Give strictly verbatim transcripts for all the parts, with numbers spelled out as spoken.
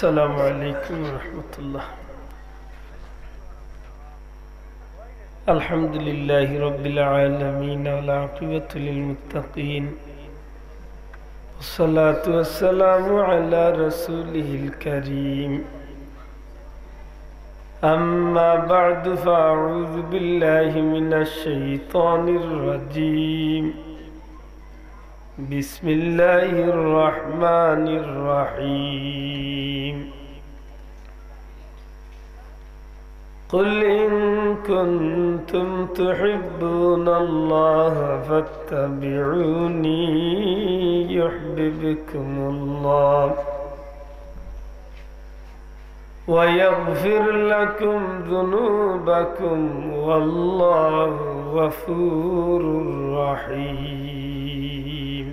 السلام عليكم ورحمة الله. الحمد لله رب العالمين، والعاقبة للمتقين، والصلاة والسلام على رسوله الكريم. أما بعد، فأعوذ بالله من الشيطان الرجيم. بسم الله الرحمن الرحيم. قل إن كنتم تحبون الله فاتبعوني يحببكم الله ويغفر لكم ذنوبكم والله غفور رحيم.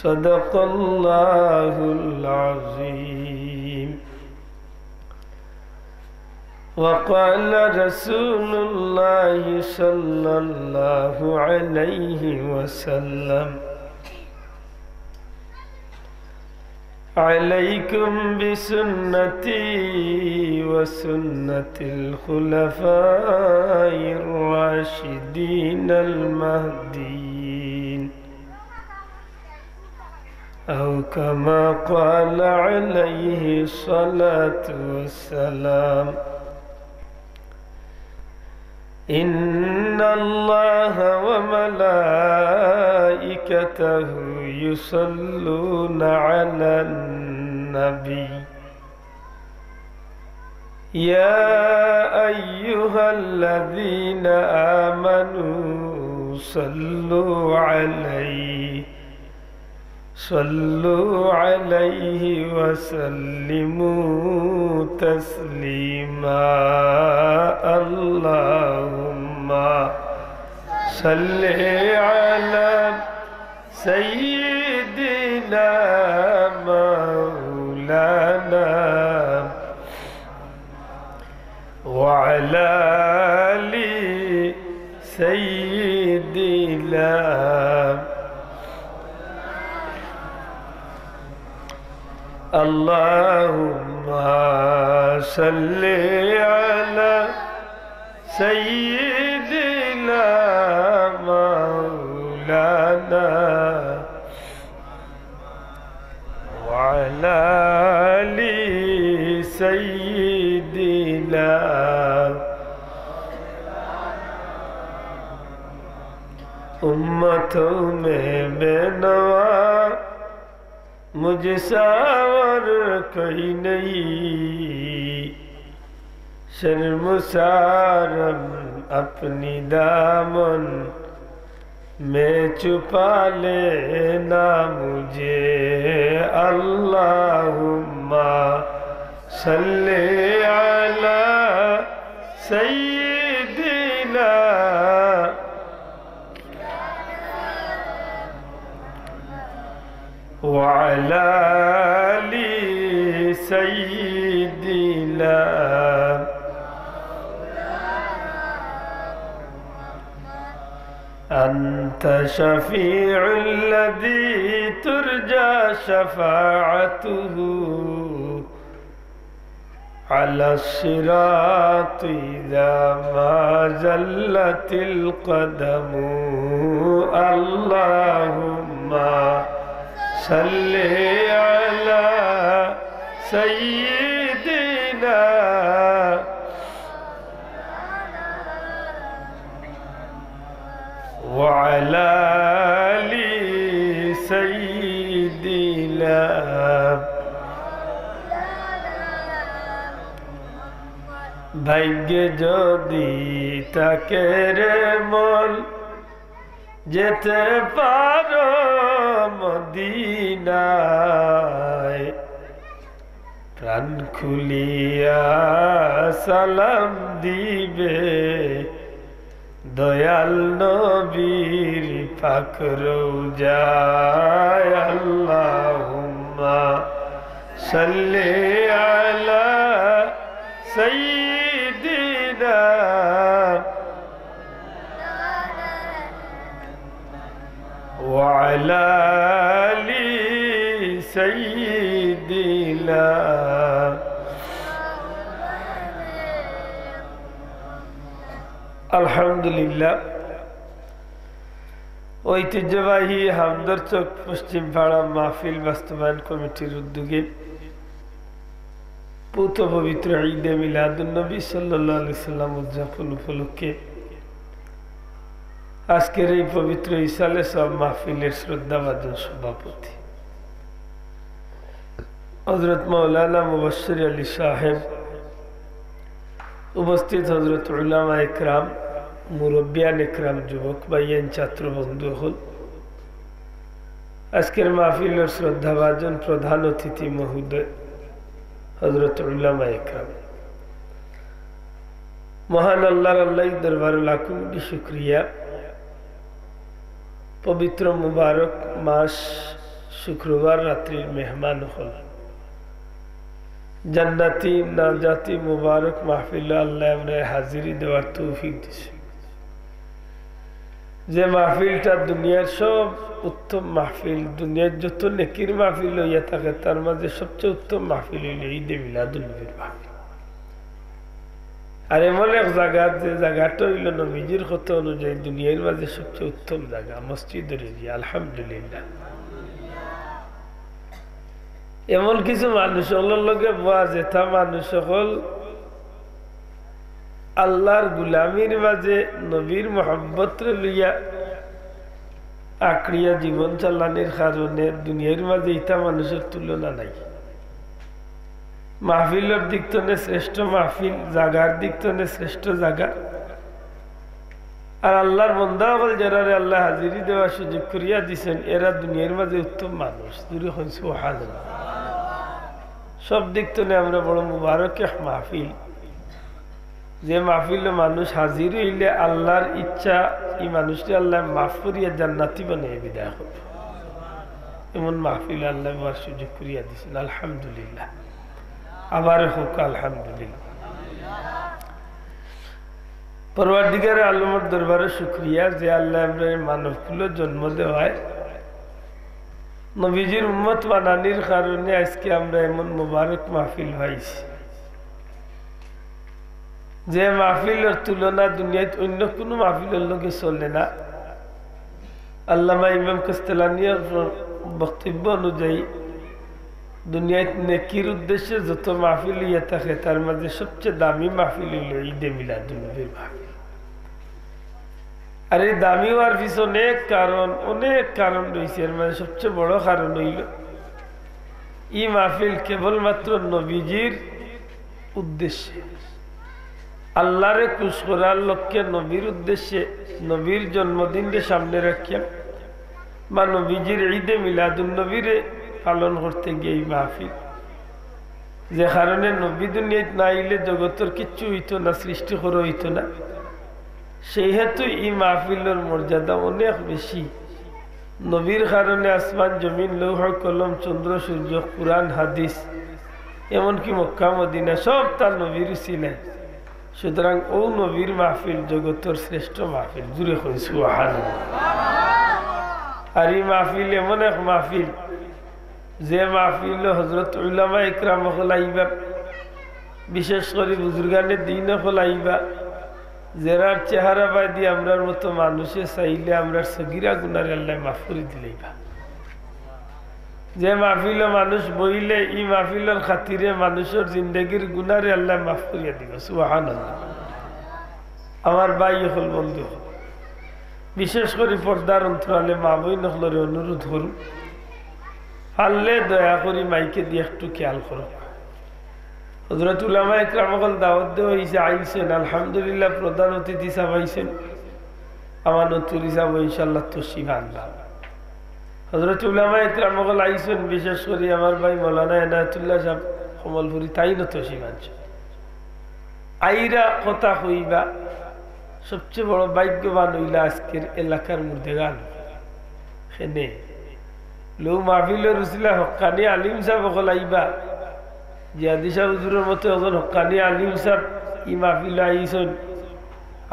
صدق الله العظيم. وقال رسول الله صلى الله عليه وسلم: عليكم بسنتي وسنة الخلفاء الراشدين المهديين، أو كما قال عليه الصلاة والسلام. إن الله وملائكته يصلون على النبي، يا أيها الذين آمنوا صلوا عليه، صلوا عليه وسلموا تسليما. اللهم صل على سيدنا مولانا وعلى آل سيدنا. اللهم صل على سيدنا مولانا وعلى آل سيدنا. امتوں میں بے نوا مجھ سا اور کوئی نہیں، شرمسارم اپنی دامن میں چھپا لینا مجھے۔ اللہم صل علی سیدنا وعلی آل سیدنا۔ أنت الشفيع الذي ترجى شفاعته على الصراط إذا ما زلت القدم۔ اللهم صل على سيدنا وعلى آل سيدنا۔ ভাগ্যে যদি থাকে রে মন, যেতে পারো মদিনায়, প্রাণ খুলিয়া সালাম দিবে দয়াল নবীর পাক রওজায়। আল্লাহুম্মা সাল্লি আলা সাইয়্যিদিনা وعلى آل سيدنا। দিলা। আলহামদুলিল্লাহ, ঐতিহ্যবাহী হামদর চক পশ্চিম পাড়া মাহফিল বাস্তবায়ন কমিটির উদ্যোগে পূত পবিত্র ঈদে মিলাদুন নবী সাল্লাল্লাহু আলাইহি সাল্লাম উদযাপন উপলক্ষে আজকের এই পবিত্র ইসালে সওয়াব মাহফিলের শ্রদ্ধাভাজন সভাপতি হযরত মাওলানা মুবাশশির আলী সাহেব, উপস্থিত হযরত উলামা একরাম, মুরব্বিয়ান একরাম, যুবক ভাইয়াইন, ছাত্র বন্ধু অকল, আজকের মাহফিলর শ্রদ্ধাভাজন প্রধান অতিথি মহোদয় হযরত উলামা একরাম, মহান আল্লাহর আল্লাহ দরবারো লাখো কোটি শুকরিয়া। পবিত্র মুবারক মাস শুক্রবার রাত্রির মেহমান অকল, জান্নাতি নাজাতি মুবারক মাহফিলো আল্লায় আমরারে হাজিরি দেওয়ার তৌফিক দিছে। যে মাহফিলটা দুনিয়ার সব উত্তম মাহফিল, দুনিয়ার যত নেকির মাহফিল অইয়া থাকে, তার মাঝে সবচেয়ে উত্তম মাহফিল অইল ঈদে মিলাদুন নবীর মাহফিল। আর এমন এক জাগা, যে জাগাটা অইল নবীজির কথা অনুযায়ী দুনিয়ার মাঝে সবচেয়ে উত্তম জাগা, মসজিদর এরিয়া। আলহামদুলিল্লাহ। এমন কিছু মানুষ অকলর লগে বওয়া যেতা মানুষ অকল আল্লাহর গুলামির মাঝে নবীর মহব্বতরে লইয়া আঁকড়িয়া জীবন চালানির কারণে দুনিয়ার মাঝে ইতা মানুষর তুলনা নাই। মাহফিলর দিক তনে শ্রেষ্ঠ মাহফিল, জাগার দিক তনে শ্রেষ্ঠ জাগা। আর আল্লাহর বন্দা অকল যেরারে আল্লায় হাজিরি দেওয়ার সুযোগ করিয়া দিছেন, এরা দুনিয়ার মাঝে উত্তম মানুষ। জুরে কইন সুবহানাল্লাহ। সব দিক তনে আমরা বড় মুবারক এক মাহফিল। যে মাহফিলো মানুষ হাজির অইলে আল্লাহর ইচ্ছা, ই মানুষরে আল্লায় মাফ করিয়া জান্নাতি বানাইয়া বিদায় করবে। এমন মাহফিল আল্লায় বওয়ার সুযোগ করিয়া দিছেন, আলহামদুলিল্লাহ। আবার হোক আলহামদুলিল্লাহ। পরওয়ারদিগারে আলমর দরবারো শুকরিয়া যে আল্লায় আমরারে মানব কুলো জন্ম দেওয়ায় নবীজির উম্মত বানানির কারণে আজকে আমরা এমন মোবারক মাহফিল পাইছি, যে মাহফিলর তুলনা দুনিয়াত অন্য কুনু মাহফিলর লগে চলে না। আল্লামা ইমাম কাস্তালানির বক্তব্য অনুযায়ী দুনিয়াত নেকির উদ্দেশ্যে যত মাহফিল অইয়া থাকে, তার মাঝে সবচেয়ে দামি মাহফিল অইল ঈদে মিলাদুন নবীর মাহফিল। আর এই দামি অওয়ার পিছনে অনেক কারণ, অনেক কারণ রইছে। এর মাঝে সবচেয়ে বড় কারণ অইল, ই মাহফিল কেবলমাত্র নবীজির উদ্দেশ্যে, আল্লাহরে খুশ করার লক্ষ্যে, নবীর উদ্দেশ্যে, নবীর জন্মদিনরে সামনে রাখিয়া বা নবীজির ঈদে মিলাদুন নবীরে পালন করতে গিয়া ই মাহফিল। যে কারণে নবী দুনিয়াত না আইলে জগতর কিচ্ছু অইতো না, সৃষ্টি করা অইতো না। সেই হেতু ই মাহফিলর মর্যাদা অনেক বেশি। নবীর কারণে আসমান জমিন, লৌহ কলম, চন্দ্র সূর্য, কুরআন হাদিস, এমনকি মক্কা মদিনা সব তার নবীর উসিলায়। সুতরাং অউ নবীর মাহফিল জগতর শ্রেষ্ঠ মাহফিল। জুরে কইন সুবহানাল্লাহ। আর ই মাহফিল এমন এক মাহফিল, যে মাহফিলো হযরত উলামা ইকরাম অকল আইবা, বিশেষ করি বুজুর্গানে দ্বীন অকল আইবা, যেরার চেহারা বায়দি আমরার মতো মানুষে চাইলে আমরার সগিরা গুনারে আল্লায় মাফ করি দিলাইবা। যে মাহফিলো মানুষ বইলে ই মাহফিলর খাতিরে মানুষর জিন্দেগির গুনারে আল্লায় মাফ করিয়া দিবা। সুবহানাল্লাহ। আমার ভাই অকল, বন্ধু অকল, বিশেষ করি পর্দার অন্তরালে মা বইন অকলরে অনুরোধ করুম, পারলে দয়া করি মাইকেদি একটু খেয়াল করো। হযরত উলামা ইকরাম অকল দাওয়াত দেওয়া অইছে, আইছইন, আলহামদুলিল্লাহ, প্রধান অতিথি সাব আইছইন, আমানতপুরী সাব ইনশাআল্লাহ তশরিফ আনবা। হযরত উলামা ইকরাম অকল আইছইন, বিশেষ করি আমার ভাই মাওলানা এনায়েতুল্লাহ সাব কমলপুরী, তাইনও তশরিফ আনছইন। আইরা কথা কইবা, সবচেয়ে বড় ভাগ্যবান অইলা আজকের এলাকার মুর্দেগান। কেনে, লউ মাহফিলর উসিলায় হক্কানি আলিম সাব অকল আইবা। জিয়াদি সাব হুজুরর মতো একজন হক্কানি আলিম সাব ই মাহফিলো আইছইন।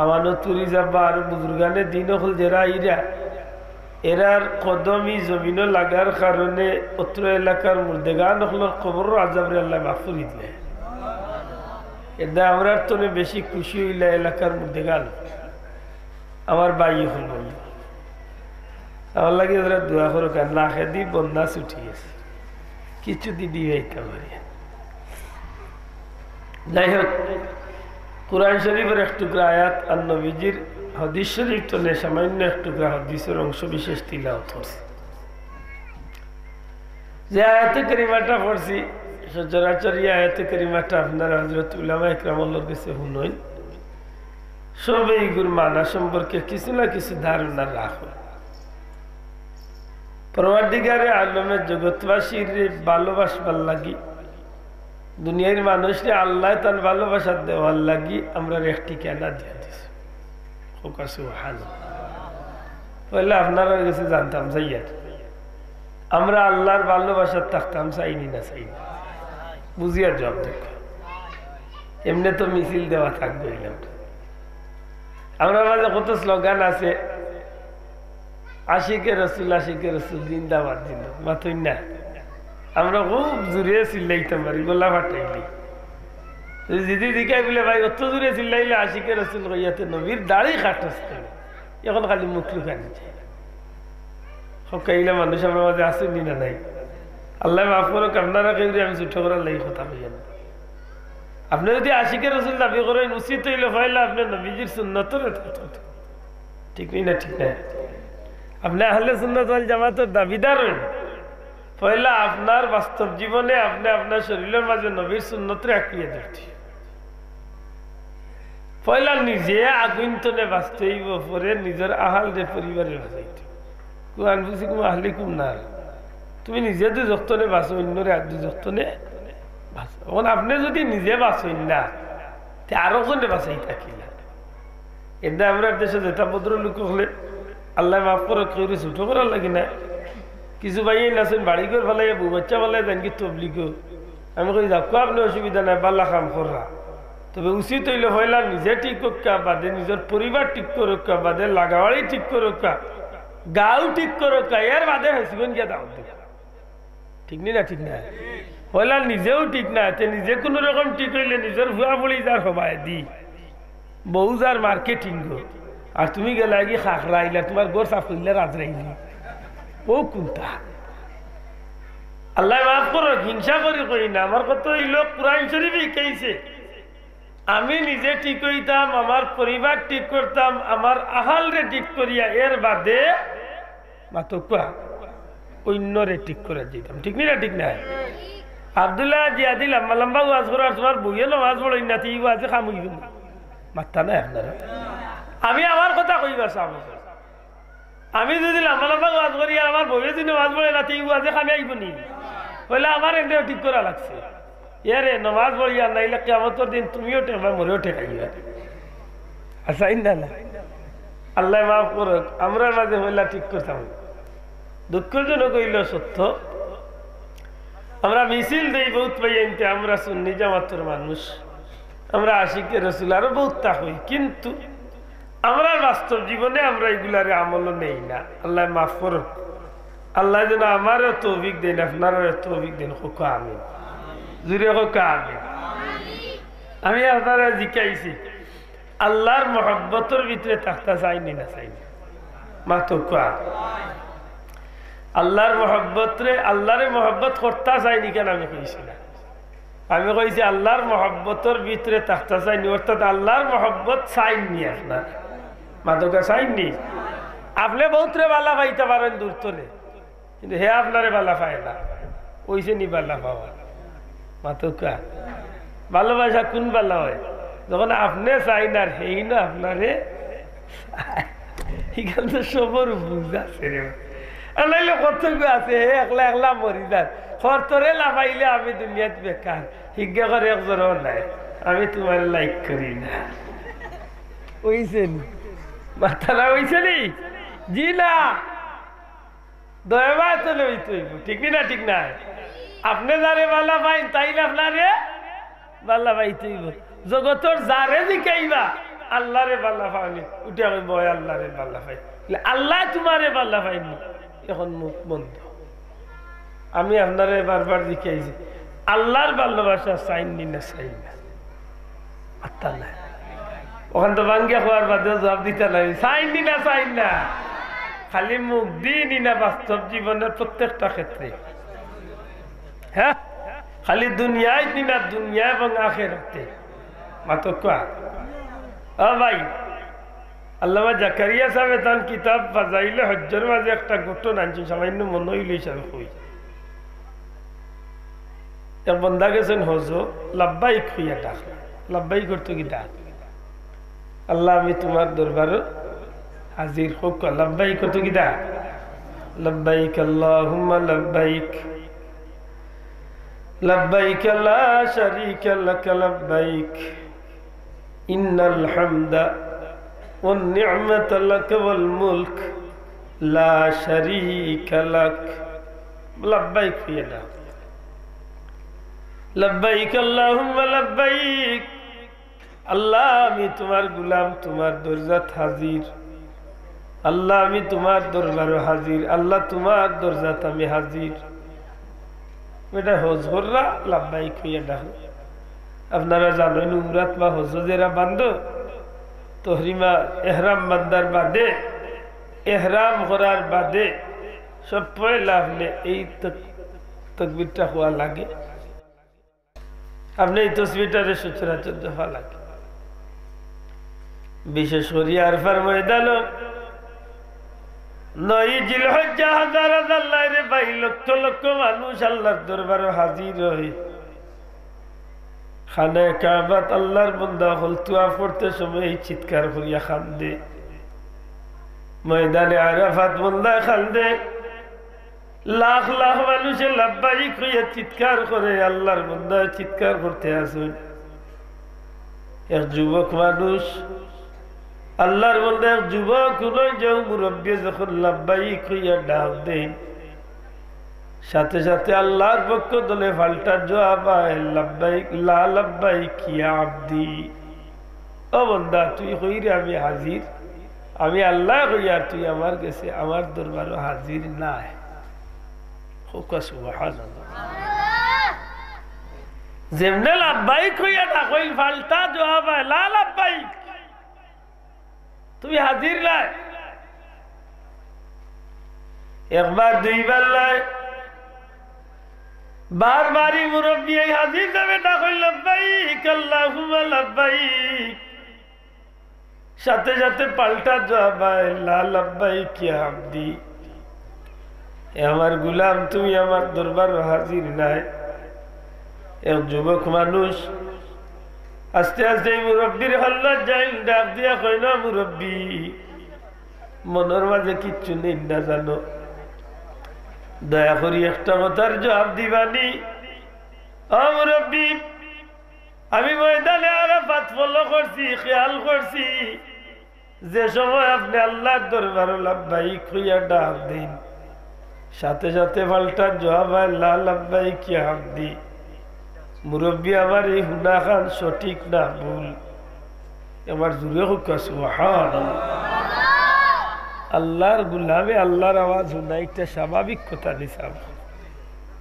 আমানতপুরী সাব বা আরো বুজুর্গানে দ্বীন অকল যেরা আইরা, এরার কদম ই জমিনো লাগার কারণে অত্র এলাকার মুর্দেগান অকলর কবরর আজাবরে আল্লায় মাফ করি দিলে। এরদায় আমরার তনে বেশি খুশি অইলা এলাকার মুর্দেগান, আমার ভাই অকল। আমার লাগি এরা দোয়া করউক্কা, নাকেদি বন্যা ছুটি গেছে, কিছু দিন অইতে পারে। যাই হোক, কোরআন শরীফর এক টুকরা আয়াত আর নবীজির হাদিস শরীফ তনে সামান্য এক টুকরা হাদিসর অংশ বিশেষ তিলাওয়াত করছি। যে আয়াতে কারিমাটা পড়ছি, সচরাচর ই আয়াতে কারিমাটা আপনারা হযরত উলামায়ে কেরামর গেছে হুনইন। সবে ইগুর মানা সম্পর্কে কিছু না কিছু ধারণা রাখইন। পরওয়ারদিগারে আলমে জগৎবাসীরে ভালোবাসবার লাগি, দুনিয়ার মানুষরে আল্লায় তান ভালোবাসা দেওয়ার লাগি আমরারে এক ঠিকানা দিয়া দিছে। কউক্কা সুবহানাল্লাহ। পয়লা আপনারার গেছে জানতাম চাইয়ার, আমরা আল্লার ভালোবাসাত থাকতাম চাইনি না চাইনি? বুঝিয়া জবাব দেউক্কা। এমনে তো মিছিল দেওয়া থাকবো অইলাম। আমরার মাঝে কত স্লোগান আছে, "আশিকে রসুল, আশিকে রসুল, জিন্দাবাদ, জিন্দাবাদ।" মাতইন না? আমরা খুব জুরে চিল্লাইতাম পারি, গলা ফাটাইলি। যদি জিকাই বলে, "ভাই, অত জুরে চিল্লাইলে আশিকে রসুল কইয়া তে নবীর দাড়ি কাটস কেনে?" অখন খালি মুখ লুকানি চায়। কউক্কা, ইলা মানুষ আমরার মাঝে আছইন নি না নাই? আল্লায় মাফ করউক, আপনারা কেউরে আমি ছুটো করার লাগি কথা কইয়ার না। আপনে যদি আশিকে রসুল দাবি করইন, উচিত অইলো পয়লা আপনে নবীজির সুন্নতরে ধরতা। ঠিক নি না? ঠিক না? আপনে আহলে সুন্নাত ওয়াল জামাতর দাবিদার অইন, পয়লা আপনার বাস্তব জীবনে আপনে আপনার শরীলর মাঝে নবীর সুন্নতরে আঁকড়িয়া ধরতা। পয়লা নিজে আগুইন তনে বাচতে অইবো, পরে নিজর আহালরে, পরিবাররে বাচাইতে। কু আনফুসিকুম আহলিকুম নার। তুমি নিজে দুজখ তনে বাচো, অইন্যরে আর দুজখ তনে বাচাও। অখন আপনে যদি নিজে বাচইন না, তে আরক জনরে বাচাইতা কিলা? এরদায় আমরার দেশো যেতা ভদ্রলোক অকলে, আল্লায় মাফ করউক, কেউরে ছুটো করার লাগি না। কিছু ভাইয়াইন আছইন, বাড়ি ঘর ফালাইয়া, বউ বাচ্চা ফালাইয়া যাইন গি তবলিগো। আমি কই, "যাউক্কা, আপনে অসুবিধা নাই, ভালা কাম কররা।" তবে উচিত অইলো পয়লা নিজে ঠিক অউক্কা, বাদে নিজর পরিবার ঠিক করউক্কা, বাদে লাগাবাড়ি ঠিক করউক্কা, গাঁও ঠিক করউক্কা, এর বাদে ফেসিবন গিয়া দাওয়াত দেউক্কা। ঠিক নি না? ঠিক না? পয়লা নিজেও ঠিক না, তে নিজে কুনু রকম ঠিক অইলে নিজর ফুয়া ফুড়ি যার হবায় দি, বউ যার মার্কেটিং গো, আর তুমি গেলায় গি খাখরা আইলা, তুমার ঘর সাফ করিলা রাজরাইলি। ও কুনতা? আল্লায় মাফ করউক, হিংসা করি কই না। আমার কথা অইলো, কোরআন শরীফে হিকাইছে, আমি নিজে ঠিক অইতাম, আমার পরিবার ঠিক করতাম, আমার আহালরে ঠিক করিয়া এর বাদে মাতউক্কা অইন্যরে ঠিক করাত যাইতাম। ঠিক নি না? ঠিক না? আব্দুল্লাহ জিয়াদি লাম্বা লাম্বা ওয়াজ করো, আর তুমার বউয়ে নমাজ পড়ইন না, তে ই ওয়াজে কাম অইবো নি? মাততা নায় আপনারা। আমি আমার কথা কইবার চাইয়ার। আমি যদি লাম্বা লাম্বা ওয়াজ করি আর আমার বউয়ে যদি নমাজ পড়ে না, তে ই ওয়াজে কামে আইবো নি? অইলে আমার এনরে ঠিক করা লাগছে। এরে নমাজ পড়িয়া নাইলে কিয়ামতর দিন তুমিও ঠেকবায়, মরেও ঠেকাইবা। আচ্ছা, ইন্দালা। আল্লায় মাফ করউক, আমরার মাঝে পয়লা ঠিক করতাম। দুঃখজনক অইলো সত্য, আমরা মিছিল দেই বউত ভাইয়াইন্তে, আমরা সুন্নি জামাতর মানুষ, আমরা আশিকে রসুল, আরো বউততা কই, কিন্তু আমরার বাস্তব জীবনে আমরা ইগুলারে আমলো নেই না। আল্লায় মাফ করউক। আল্লায় যেন আমারেও তৌফিক দেইন, আপনারারেও তৌফিক দেইন। কউক্কা আমিন। জুরে কউক্কা আমিন। আমি আপনারারে জিকাইছি, আল্লার মহব্বতর ভিতরে থাকতা চাইন নি না চাইন নি? মাতউক্কা। আল্লার মহব্বতরে, আল্লারে মহব্বত করতা চাইন নি কেনে আমি কইছি না। আমি কইছি আল্লার মহব্বতর ভিতরে থাকতা চাইন নি, অর্থাৎ আল্লার মহব্বত চাইন নি আপনারা। মাতউক্কা, চাইন নি? আপনে বউতরে ভালা পাইতা পারইন দূর তনে, কিন্তু হে আপনারে ভালা পায় না। অইছে নি ভালা পাওয়া? মাতউক্কা। ভালোবাসা কুন ভালা অয়? যখন আপনে চাইন আর হেইনও আপনারে চায়। ইখান তো সবর বুঝ আছে রে। আর নাইলে কতগু আছে, হে একলা একলা মরি যার। হর তরে লাফাইলে আমি দুনিয়াত বেকার। হিগু কয় এক জোড়াও নাই। আমি তুমারে লাইক করি না। অইছে নি? মাতরা অইছে নি? জি না। দয়া মায়া তো অইতে অইবো, ঠিক নি না? ঠিক না? আপনে যারে ভালা পাইন, তাইন আপনারে ভালা পাইতে অইবো। জগতর যারে জিকাইবা, আল্লারে ভালা পাওনি, উঠিয়া কইবো, "অয় আল্লারে ভালা পাই।" আল্লায় তুমারে ভালা পাইননি, এখন মুখ বন্ধ। আমি আপনারে বারবার জিকাইছি, আল্লার ভালোবাসা চাইননি না চাইন না? আত্তা নাই। অখান তো ভাঙ্গিয়া কওয়ার বাদেও জুয়াপ দিতা নাই, চাইননি না চাইন না? খালি মুখদি নি না, বাস্তব জীবনর প্রত্যেকটা ক্ষেত্রে? হ্যাঁ, খালি দুনিয়াত নি না, দুনিয়া এবং আখেরাতে? মাতউক্কা। ও ভাই, আল্লামা জাকারিয়া সাহেবে তান কিতাব ফাজাইলে হজ্জর মাজে একটা ঘটনা আনছইন, সামাইন্য মনো অইলো হিসাবে কই। এক বন্দা গেছইন হজো, লাব্বাইক কইয়া ডাক। লাব্বাইক অর্থ কিতা? আল্লাহ, আমি তুমার দরবারো হাজির। কউক্কা, লাব্বাইক অর্থ কিতা? লাব্বাইক আল্লাহুম্মা লাব্বাইক, লাব্বাইক লা শারীকা লাকা লাব্বাইক, ইন্নাল হামদা ওয়ান নি'মাতা লাকা ওয়াল মুলক লা শারীকা লাক। লাব্বাইক কইয়া ডাক। লাব্বাইক আল্লাহুম্মা লাব্বাইক। আল্লাহ, আমি তুমার গুলাম, তুমার দরজাত হাজির। আল্লাহ, আমি তুমার দরবারো হাজির। আল্লাহ, তুমার দরজাত আমি হাজির। বেটা হজ কররা, লাব্বাইক কইয়া ডাকো। আপনারা জানইন, উমরাত বা হজো যেরা বান্ধো, তহরিমা এহরাম বান্ধার বাদে, এহরাম করার বাদে সব পয়লা আপনে এই তক-, তকবিরটা কওয়া লাগে। আপনে এই তসবিটারে সচরাচর দফা লাগে। বিশেষ করি আরফার ময়দানো নয় জিলহজ্জা হাজার হাজার নায় রে ভাই, লক্ষ লক্ষ মানুষ আল্লার দরবারো হাজির অয়। খানায়ে কাবাত আল্লার বন্দা অকল তুয়াফ করতে সময় এই চিৎকার করিয়া কান্দে। ময়দানে আরাফাত বন্দায় কান্দে। লাখ লাখ মানুষে লাব্বাইক কইয়া চিৎকার করে, আল্লার বন্দায় চিৎকার করতে আছইন। এক যুবক মানুষ, আল্লার বন্দা এক যুবক, হুনইন যে মুরব্বিয়ে যখন লাব্বাইক কইয়া ডাক দেইন, সাথে সাথে আল্লার পক্ষ থনে পাল্টা জুয়াব আয়, লাব্বাইক, লা লাব্বাইক ইয়া আবদি। ও বন্দা, তুই কইরে আমি হাজির, আমি আল্লায় কইয়ার তুই আমার গেছে, আমার দরবারো হাজির নায়। কউক্কা সুবহানাল্লাহ। যেমনে লাব্বাইক কইয়া ডাকইন, পাল্টা জুয়াব আয়, লা লাব্বাইক, তুমি হাজির নায়। একবার দুইবার নায়, বারবারই মুরব্বি এই হাজির সাবে ডাকইন, লাব্বাইক আল্লাহুম্মা লাব্বাইক। সাথে সাথে পাল্টা জুয়াব আয়, লা লাব্বাইক ইয়া আবদি। এ আমার গুলাম, তুমি আমার দরবারো হাজির নায়। এক যুবক মানুষ আস্তে আস্তে এই মুরব্বির হল্লাত যাইন, ডাক দিয়া কইন, মুরব্বি, মনর মাজে কিচ্ছু নেইন না জানো, দয়া করি একটা কথার জুয়াব দিবানি। ও মুরব্বি, আমি ময়দানে আরাফাত follow করছি, খেয়াল করছি, যে সময় আপনে আল্লার দরবারো লাব্বাইক কইয়া ডাক দেইন, সাথে সাথে পাল্টা জুয়াব আয়, লা লাব্বাইক ইয়া আবদি। মুরব্বি, আমার এই হুনাখান সঠিক না ভুল? একবার জুরে কউক্কা সুবহানাল্লাহ। আল্লার গুলামে আল্লার আওয়াজ হুনা ইটা স্বাভাবিক কথা নি সাব?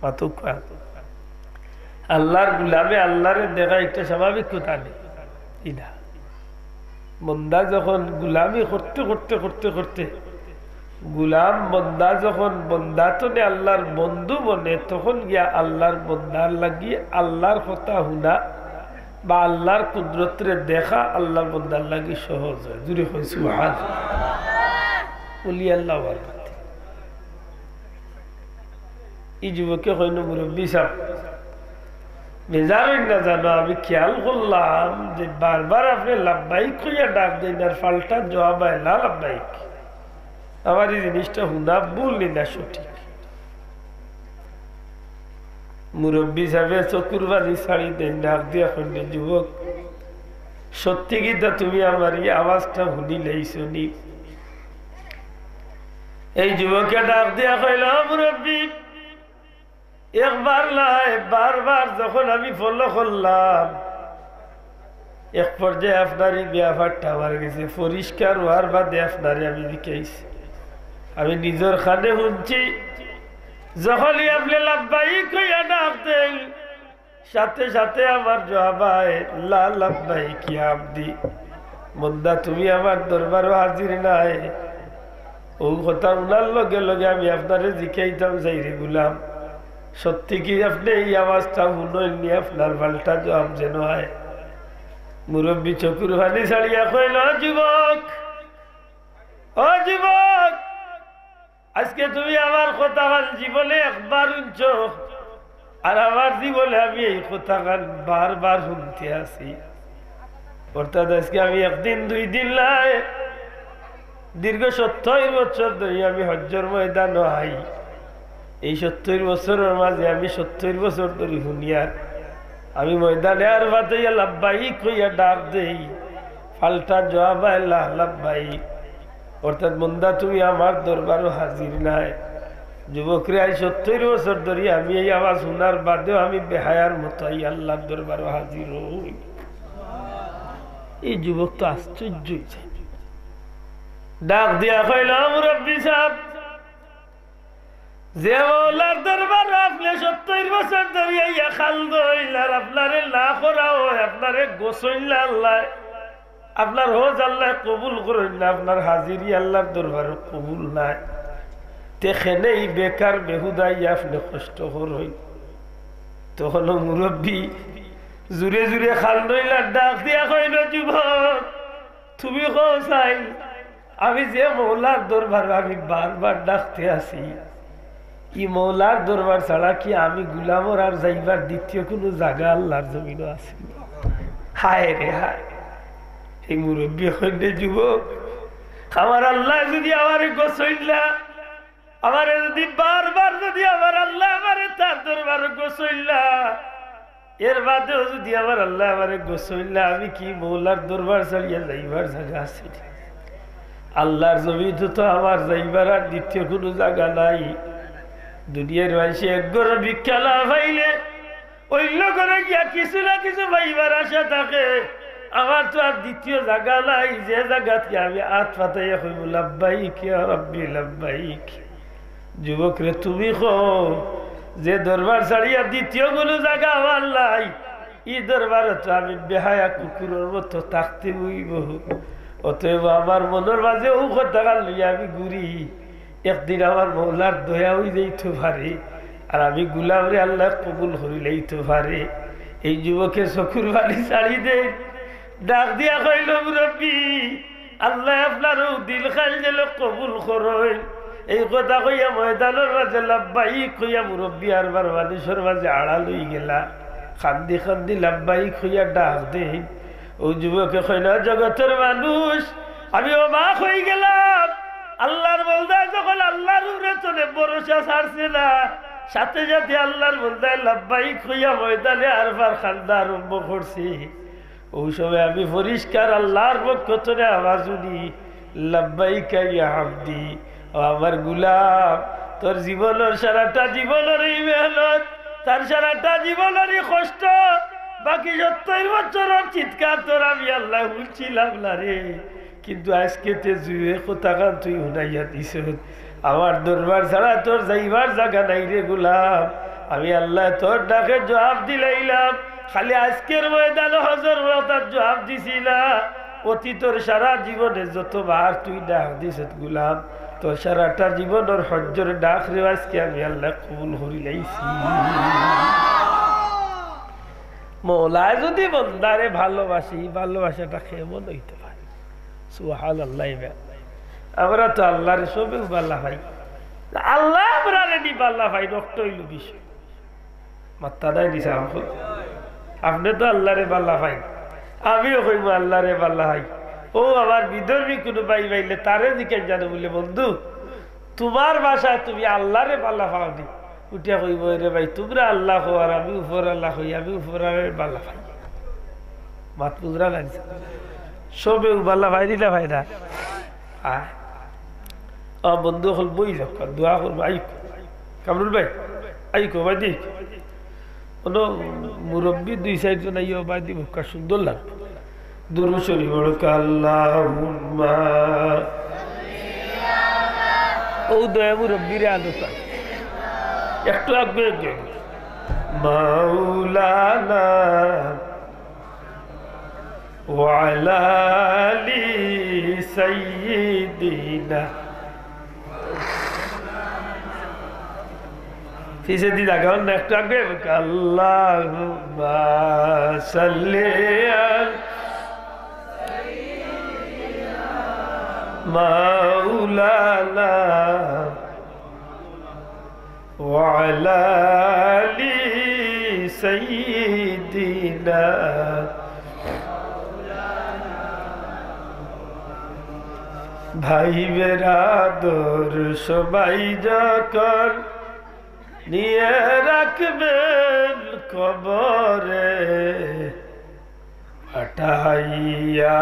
মাতউক্কা। আল্লার গুলামে আল্লারে দেখা ইটা স্বাভাবিক কথা নি? ইনা। বন্দা যখন গুলামি করতে করতে করতে করতে গুলাম বন্দা যখন বন্দা থনে আল্লার বন্ধু বনে, তখন গিয়া আল্লার বন্দার লাগি আল্লার কথা হুনা বা আল্লার কুদরতরে দেখা আল্লার বন্দার লাগি সহজ অয়। জুরে কইন সুবহানাল্লাহ। অলি আল্লাহ ওয়ার মধ্যে। ই যুবকে কইন, মুরব্বি সাব, বেজার অইন না জানো, আমি খেয়াল করলাম যে বারবার আপনে লাব্বাইক কইয়া ডাক দেইন আর পাল্টা জুয়াব আয় লা লাব্বাইক। আমার ই জিনিসটা হুনা ভুল নি না সঠিক? মুরব্বি সাবে চকুর পানি ছাড়ি দেইন, ডাক দিয়া কইন, যুবক, সত্যি কিতা তুমি আমার ই আওয়াজটা হুনিলাইছো নি? এই যুবকে ডাক দিয়া কইল, মুরব্বি, একবার নায়, বারবার যখন আমি follow করলাম, এক পর্যায়ে আপনার ই ব্যাপারটা আমার গেছে পরিষ্কার অওয়ার বাদে আপনারে আমি জিকাইছি। আমি নিজর কানে হুনছি, যখনই আপনে লাব্বাইক কইয়া ডাক দেইন, সাথে সাথে আমার জুয়াব আয়, "লা লাব্বাইক ইয়া আবদি।" বন্দা, তুমি আমার দরবারো হাজির নায়। অউ কথা হুনার লগে লগে আমি আপনারে জিকাইতাম চাই রে গুলাম, সত্যি কি আপনে এই আওয়াজটা হুনইন নি? আপনার পাল্টা জুয়াব যেন আয়। মুরব্বি চকুর পানি ছাড়িয়া কইল, "ও যুবক, ও যুবক, আজকে তুমি আমার কথাখান জীবনে একবার হুনছো, আর আমার জীবনে আমি এই কথাখান বারবার হুনতে আছি।" অর্থাৎ আজকে আমি একদিন দুই দিন নায়, দীর্ঘ সত্তইর বছর ধরি আমি হজ্জর ময়দানো আই। এই সত্তইর বছরর মাঝে আমি সত্তইর বছর ধরি হুনিয়ার, আমি ময়দানে আরাফাত অইয়া লাব্বাইক কইয়া ডাক দেই, পাল্টা জুয়াব আয় লা লাব্বাইক। অর্থাৎ বন্দা, তুমি আমার দরবারো হাজির নায়। যুবকরে, আইজ সত্তইর বছর ধরি আমি এই আওয়াজ হুনার বাদেও আমি বেহায়ার মতো আই আল্লার দরবারো হাজির অই। এই যুবক তো আশ্চর্য অইছে, ডাক দিয়া কইল, "মুরব্বি সাব, যে মৌলার দরবারো আপনে সত্তইর বছর ধরি আইয়া কান্দইন, আর আপনারে না করা অয়, আপনারে গছইন না আল্লায়, আপনার হজ আল্লায় কবুল করইন না, আপনার হাজিরি আল্লার দরবারো কবুল নায়, তে কেনে ই বেকার বেহুদা আইয়া আপনে কষ্ট করইন?" তখন অউ মুরব্বি জুরে জুরে কান্দইলা, ডাক দিয়া কইল, "যুবক, তুমি কও চাই, আমি যে মৌলার দরবারো আমি বারবার ডাকতে আছি, ই মৌলার দরবার ছাড়া কি আমি গুলামর আর যাইবার দ্বিতীয় কুনু জাগা আল্লার জমিনো আছে?" হায় রে হায়। এই মুরব্বি কইন রে, "যুবক, আমার আল্লায় যুদি আমারে গছইন না, আমারে যুদি বারবার যুদি আমার আল্লায় আমারে তার দরবারো গছইন না, এর বাদেও যুদি আমার আল্লায় আমারে গছইন না, আমি কি মৌলার দরবার ছাড়িয়া যাইবার জাগা আছে নি? আল্লার জমিনো তো আমার যাইবার আর দ্বিতীয় কুনু জাগা নাই। দুনিয়ার মানষে এক ঘরো ভিক্ষা না পাইলে অইন্য ঘরো গিয়া কিছু না কিছু পাইবার আশা থাকে। আমার তো আর দ্বিতীয় জাগা নাই, যে জাগাত গিয়া আমি আত পাতাইয়া কইমু, 'লাব্বাইক ইয়া রাব্বি লাব্বাইক।'" যুবকরে, তুমি কও, যে দরবার ছাড়িয়া দ্বিতীয় কুনু জাগা আমার নাই, ই দরবারো তো আমি বেহায়া কুকুরর মতো থাকতে অইবো। অতএব আমার মনর মাঝে অউ কথাখান লইয়া আমি ঘুরি, একদিন আমার মৌলার দয়া অই যাইতো পারে, আর আমি গুলামরে আল্লায় কবুল করিলাইতো পারে। এই যুবকে চকুর পানি ছাড়ি দেইন, ডাক দিয়া কইল, "মুরব্বি, আল্লায় আপনার অউ দিলখান যেন কবুল করইন।" এই কথা কইয়া ময়দানর মাঝে লাব্বাইক কইয়া মুরব্বি আরবার মানষর মাঝে আড়াল অইগেলা। কান্দি কান্দি লাব্বাইক কইয়া ডাক দেইন। অউ যুবকে কইন, "জগতর মানুষ, আমি অবাক অইগেলাম। আল্লার বন্দায় যখন আল্লার উপরে তনে ভরসা ছাড়ছে না, সাথে সাথে আল্লার বন্দায় লাব্বাইক কইয়া ময়দানে আরফার কান্দা আরম্ভ করছে।" অউ সময় আমি পরিষ্কার আল্লার পক্ষ তনে আওয়াজ হুনি, "লাব্বাইকা ইয়া আবদি।" ও আমার গুলাম, তোর জীবনর সারাটা জীবনর ই মেহনত, তার সারাটা জীবনর ই কষ্ট, বাকি সত্তইর বছরর চিৎকার তোর আমি আল্লায় হুনছিলাম না রে। কিন্তু আইজকে তে যে কথাখান তুই হুনাইয়া দিছস, আমার দরবার ছাড়া তোর যাইবার জাগা নাই রে গুলাম। আমি আল্লায় তোর ডাকে জুয়াব দিলাইলাম। খালি আইজকের ময়দানো হজর অতাত জুয়াব দিছি না। অতীতর সারা জীবনে যতবার তুই ডাক দিছস গুলাম, তোর সারাটা জীবনর হজ্জর ডাকরে আইজকে আমি আল্লায় কবুল করিলাইছি। মৌলায় যুদি বন্দারে ভালোবাসে, ই ভালোবাসাটা কেমন অইতে পারে? সুবহানাল্লাহ। আমরা তো আল্লারে সবেউ ভালা পাই, আল্লায় আমরারে নি ভালা পাইন, অটা অইলো বিষয়। মাত্তা নাই দিছে আমাকে। আপনে তো আল্লারে ভালা পাইন, আমিও কইমু আল্লারে ভালা পাই। অউ আমার বিধর্মী কুনু ভাই পাইলে তারে জিকাইন জানো বুলে, "বন্ধু, তুমার ভাষায় তুমি আল্লারে ভালা পাও নি?" উঠিয়া কইবো, "এরে ভাই, তুমরা আল্লা কও আর আমি উপরআলা কই, আমি উপরআলারে ভালা পাই।" মাত বুঝরা না? সবেউ ভালা পাইন নি না পাইন না? আ? ও বন্ধু অকল, বই যাও, দোয়া করবো, আইকো। কামরুল ভাই, আইকো, বায়দি। অনো মুরব্বি দুই চাইরজন আইও, বায়দি বউক্কা সুন্দর লাগবো। দুরূদ শরীফ পড়ো, আল্লাহুম্মা ও দয়া মুরব্বীরে আদর চাই। একটু আগে, আগে। মাওলানা ওয়া আলা আলি সাইয়্যিদিনা। পিছে দি লাগাও না, একটু আগে। আল্লাহুম্মা সাল্লি আলা মাওলানা ওয়া আলা আলি সাইয়্যিদিনা। ভাই বেরাদর সবাই যখন নিয়ে রাখবেন কবরে, পাঠাইয়া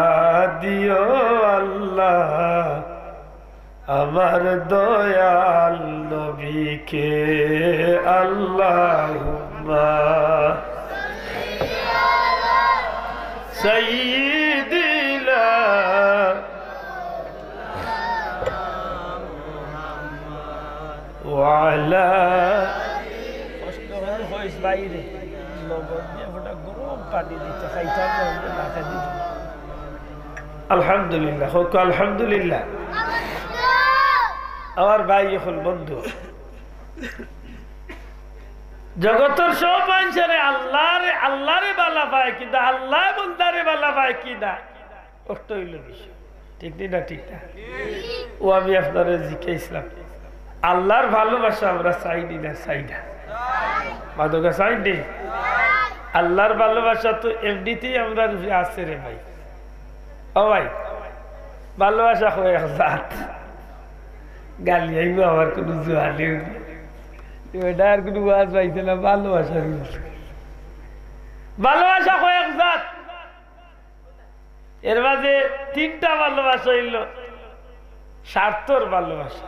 দিও আল্লাহ আমার দয়াল নবীকে। আল্লাহুম্মা সাইয়্যিদিনা ওয়া আলা। কষ্ট করে হইস বাইরে, লবণ দিয়া ফোটা গরম পানি দিতে খাইতাম না, না খাই দিত। আলহামদুলিল্লাহ, হোক আলহামদুলিল্লাহ। আমার ভাই, এখন বন্ধু, জগতর সব মানুষরে আল্লাহরে, আল্লাহরে বালা পায়, কিন্তু আল্লাহ বন্দারে বালা পায় কি না? কষ্ট হইল বিষয়। ঠিক নি না? ঠিক না? ও আমি আপনারে জিজ্ঞাসলাম, আল্লাহর ভালোবাসা আমরা চাই নি না? চাই না? মাদকা চাই নি? আল্লাহর ভালোবাসা তো এমনিতেই আমরার উপরে আছে রে ভাই। ও ভাই, ভালোবাসা কয় এক জাত। গালি আইব আমার কোনো জুয়ালি। এটা আর কোনো ওয়াজ পাইছে না, ভালোবাসা। ভালোবাসা কয় এক জাত। এর মাঝে তিনটা ভালোবাসা হইল স্বার্থর ভালোবাসা,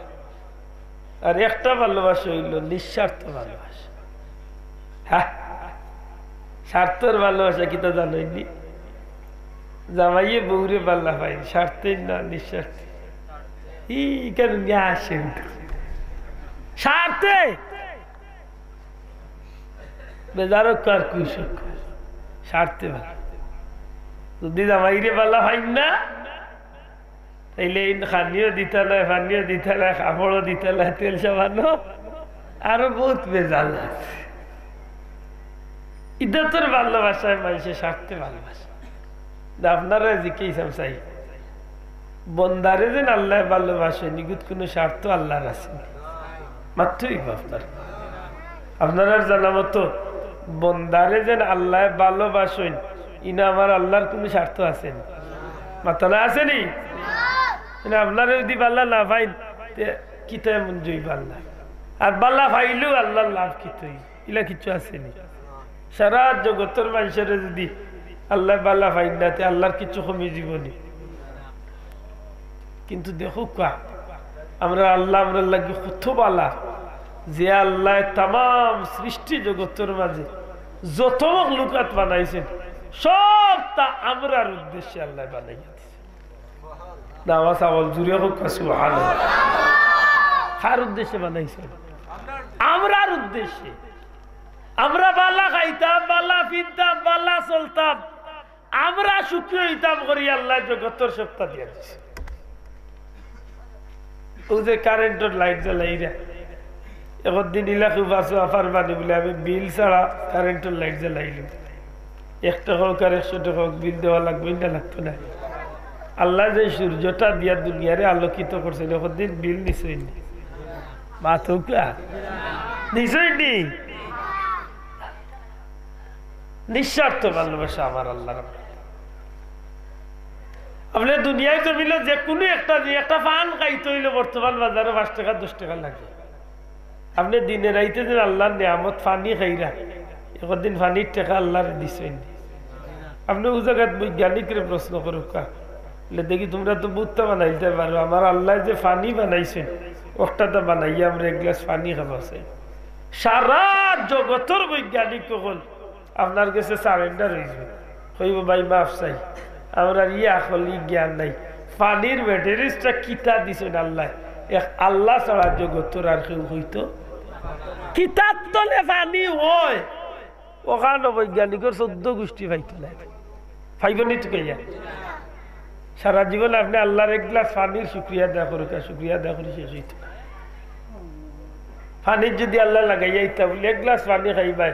আর একটা ভালোবাসা হইল নিঃস্বার্থ ভালোবাসা। হ্যাঁ, স্বার্থর ভালোবাসা কিতা জানইন নি? জামাইয়ে বউরে বালা পাইন, স্বার্থে না নিঃস্বার্থে? ই কেন নিয়ে আসেন? স্বার্থে। বেজার হোক আর খুশ হোক, স্বার্থে বালা। যদি জামাইরে বালা পাইন না, তাইলে এই খানিও দিতা নায়, পানিও দিতা নায়, কাপড়ও দিতা নায়, তেল সাবানও, আরো বহুত বেজাল আছে। ইজ্জতর ভালোবাসায় মানুষে স্বার্থে ভালোবাসে। না, আপনারা জিজ্ঞেস চাই, বন্দারে যেন আল্লাহ ভালোবাসে, নিগুত কোনো স্বার্থ আল্লাহর আছে নি? মাত্রই আপনার, আপনারার জানা মতো বন্দারে যেন আল্লাহ ভালোবাসেন, ইনা আমার আল্লাহর কোনো স্বার্থ আছে নি? মাতানা আছে নি? মানে আপনারা যদি বালা না পাইন, তে কিতা এমন জয় বালা? আর বালা পাইলেও আল্লাহর লাভ কিতা? ইলা কিচ্ছু আছে নি? সারা জগতর মানুষরে যদি আল্লাহ বালা পাইন না, তে আল্লাহর কিছু কমি জীবনী। কিন্তু দেখো কা, আমরা আল্লাহ আমরার লাগি কত বালা, যে আল্লাহ তামাম সৃষ্টি জগতর মাঝে যত মখলুকাত বানাইছেন, সবতা আমরার উদ্দেশ্যে আল্লাহ বানাইয়া দিছেন। দাওয়া চাওয়াল জুড়ে হোক, সুবহানাল্লাহ। কার উদ্দেশ্যে বানাইছেন? আমরার উদ্দেশ্যে। আমরা বালা খাইতাম, বালা ফিরতাম, বালা চলতাম, আমরা সুখী হইতাম করি আল্লাহ জগতর সবতা দিয়া দিছে। ও যে কারেন্টর লাইট জ্বালাইরা, একদিন ইলা খুব আসো আফার বানি বলে, আমি বিল ছাড়া কারেন্টর লাইট জ্বালাইলাম। এক টাকা হোক আর একশো টাকা হোক, বিল দেওয়া লাগবে না, লাগতো না? আল্লাহ যে সূর্যটা দিয়া দুনিয়ারে আলোকিত করছেন, একদিন বিল নিছইন নি? মাতউক্কা, নিছইন নি? নিঃস্বার্থ ভালোবাসা আমার আল্লাহর। আপনি দুনিয়ার জমিনে যে কোনো একটা, যে একটা পান খাইতে হইলে বর্তমান বাজারে পাঁচ টাকা, দশ টাকা লাগে। আপনি দিনে রাইতে যেন আল্লাহর নিয়ামত পানি খাইরা, একদিন পানির টাকা আল্লাহরে দিছইন নি? আপনি ও জাগাত বৈজ্ঞানিকরে প্রশ্ন করউক্কা, বলে, "দেখি, তোমরা তো বুঝতে বানাইতে পারো, আমার আল্লাহ যে পানি বানাইছেন, ওটাতে বানাইয়া আমরা এক গ্লাস পানি খাবার চাই।" সারা জগতর বৈজ্ঞানিক অকল আপনার গেছে সারেন্ডার হইব, কইব, "ভাই, মাফ চাই, আমরার ই আকল, ই জ্ঞান নাই, পানির ম্যাটেরিয়ালসটা কিতা দিছইন আল্লাহ, এক আল্লাহ ছাড়া জগতর আর কেউ অইতো। কিতার তলে পানি অয়, অখান বৈজ্ঞানিকর চৌদ্দ গুষ্টি পাইতো নায়। পাইবো নি তুকাইয়া? সারা জীবন আপনে আল্লাহর এক গ্লাস পানির শুকরিয়া আদায় করুক্কা, শুকরিয়া আদায় করি শেষ অইতো নায়। পানির যুদি আল্লায় লাগাইয়া দিতা বুলি এক গ্লাস পানি খাইবায়,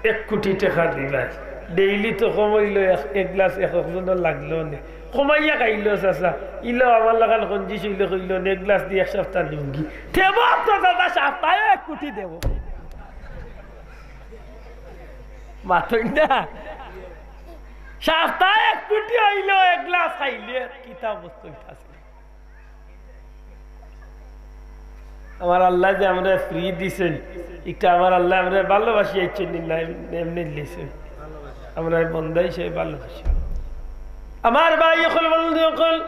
এক কুটি টেকা দিবায়। ডেইলি তো কম অইলো এক, এক গ্লাস এক একজনর লাগলো নে। কমাইয়া খাইলো চাচা, ইলো আমার লাখান কঞ্জুস অইলে কইলো নে, এক গ্লাস দি এক সাপ্তা নিমুগি। দেবো তো চাচা, সাপ্তায় এক কুটি দেবো। মাতইন না। সাপ্তায় এক কুটি অইলো, এক গ্লাস খাইলে কিতা অবস্থা অইতাছে? আমার আল্লায় যে আমরারে ফ্রি দিছইন, ইটা আমার আল্লায় আমরারে ভালোবাসি আইছইন নি না এমনে দিছইন? আমরারে বন্দা হিসাবে ভালোবাসি। আমার ভাই অকল, বন্ধু অকল,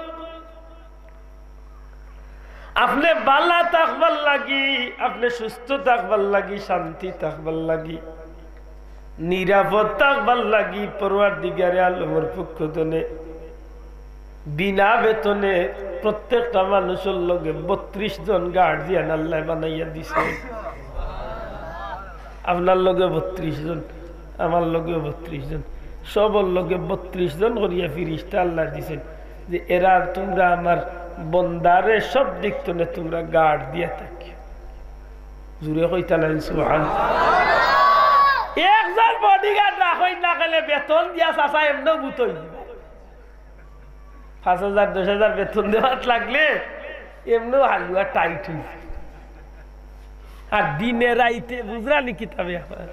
আপনে ভালা থাকবার লাগি, আপনে সুস্থ থাকবার লাগি, শান্তি থাকবার লাগি, নিরাপদ থাকবার লাগি পরওয়ারদিগারে আলমর পক্ষ তনে বিনা বেতনে প্রত্যেকটা মানুষর লগে বত্রিশ জন গার্ডিয়ান আল্লায় বানাইয়া দিছে। আপনার লগে বত্রিশ জন, আমার লগে বত্রিশ জন, সবর লগে বত্রিশ জন করিয়া ফিরিস্তা আল্লায় দিছইন, যে এরা তুমরা আমার বন্দারে সব দিক তনে তুমরা গার্ড দিয়া থাকিও। জুরে কইতা নায় সুবহান। একজন বডিগার্ড রাখইন না কেনে বেতন দিয়া চাচা এমনেউ ভূত অইযিবা। পাঁচ হাজার, দশ হাজার বেতন দেওয়াত লাগলে এমনেউ হালুয়া টাইট অইযিবা। আর দিনে রাইতে বুঝরা নি কিতা বেপার?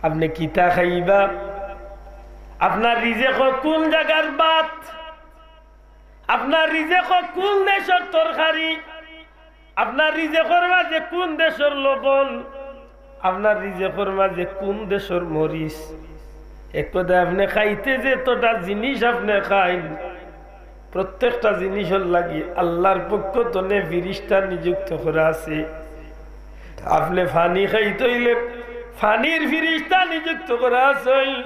আপনে কিতা খাইবা? আপনার রিজেক কুন জাগার ভাত? আপনার রিজেক কুন দেশর তরকারি? আপনার রিজেকর মাঝে কুন দেশর লবণ? আপনার রিজেকর মাঝে কুন দেশর মরিচ? এক কথায় আপনে খাইতে যেতটা জিনিস আপনে খাইন, প্রত্যেকটা জিনিসর লাগি আল্লাহর পক্ষ তনে ফিরিস্তা নিযুক্ত করা আছে। আপনে পানি খাইতে অইলে পানির ফিরিস্তা নিযুক্ত করা আছে।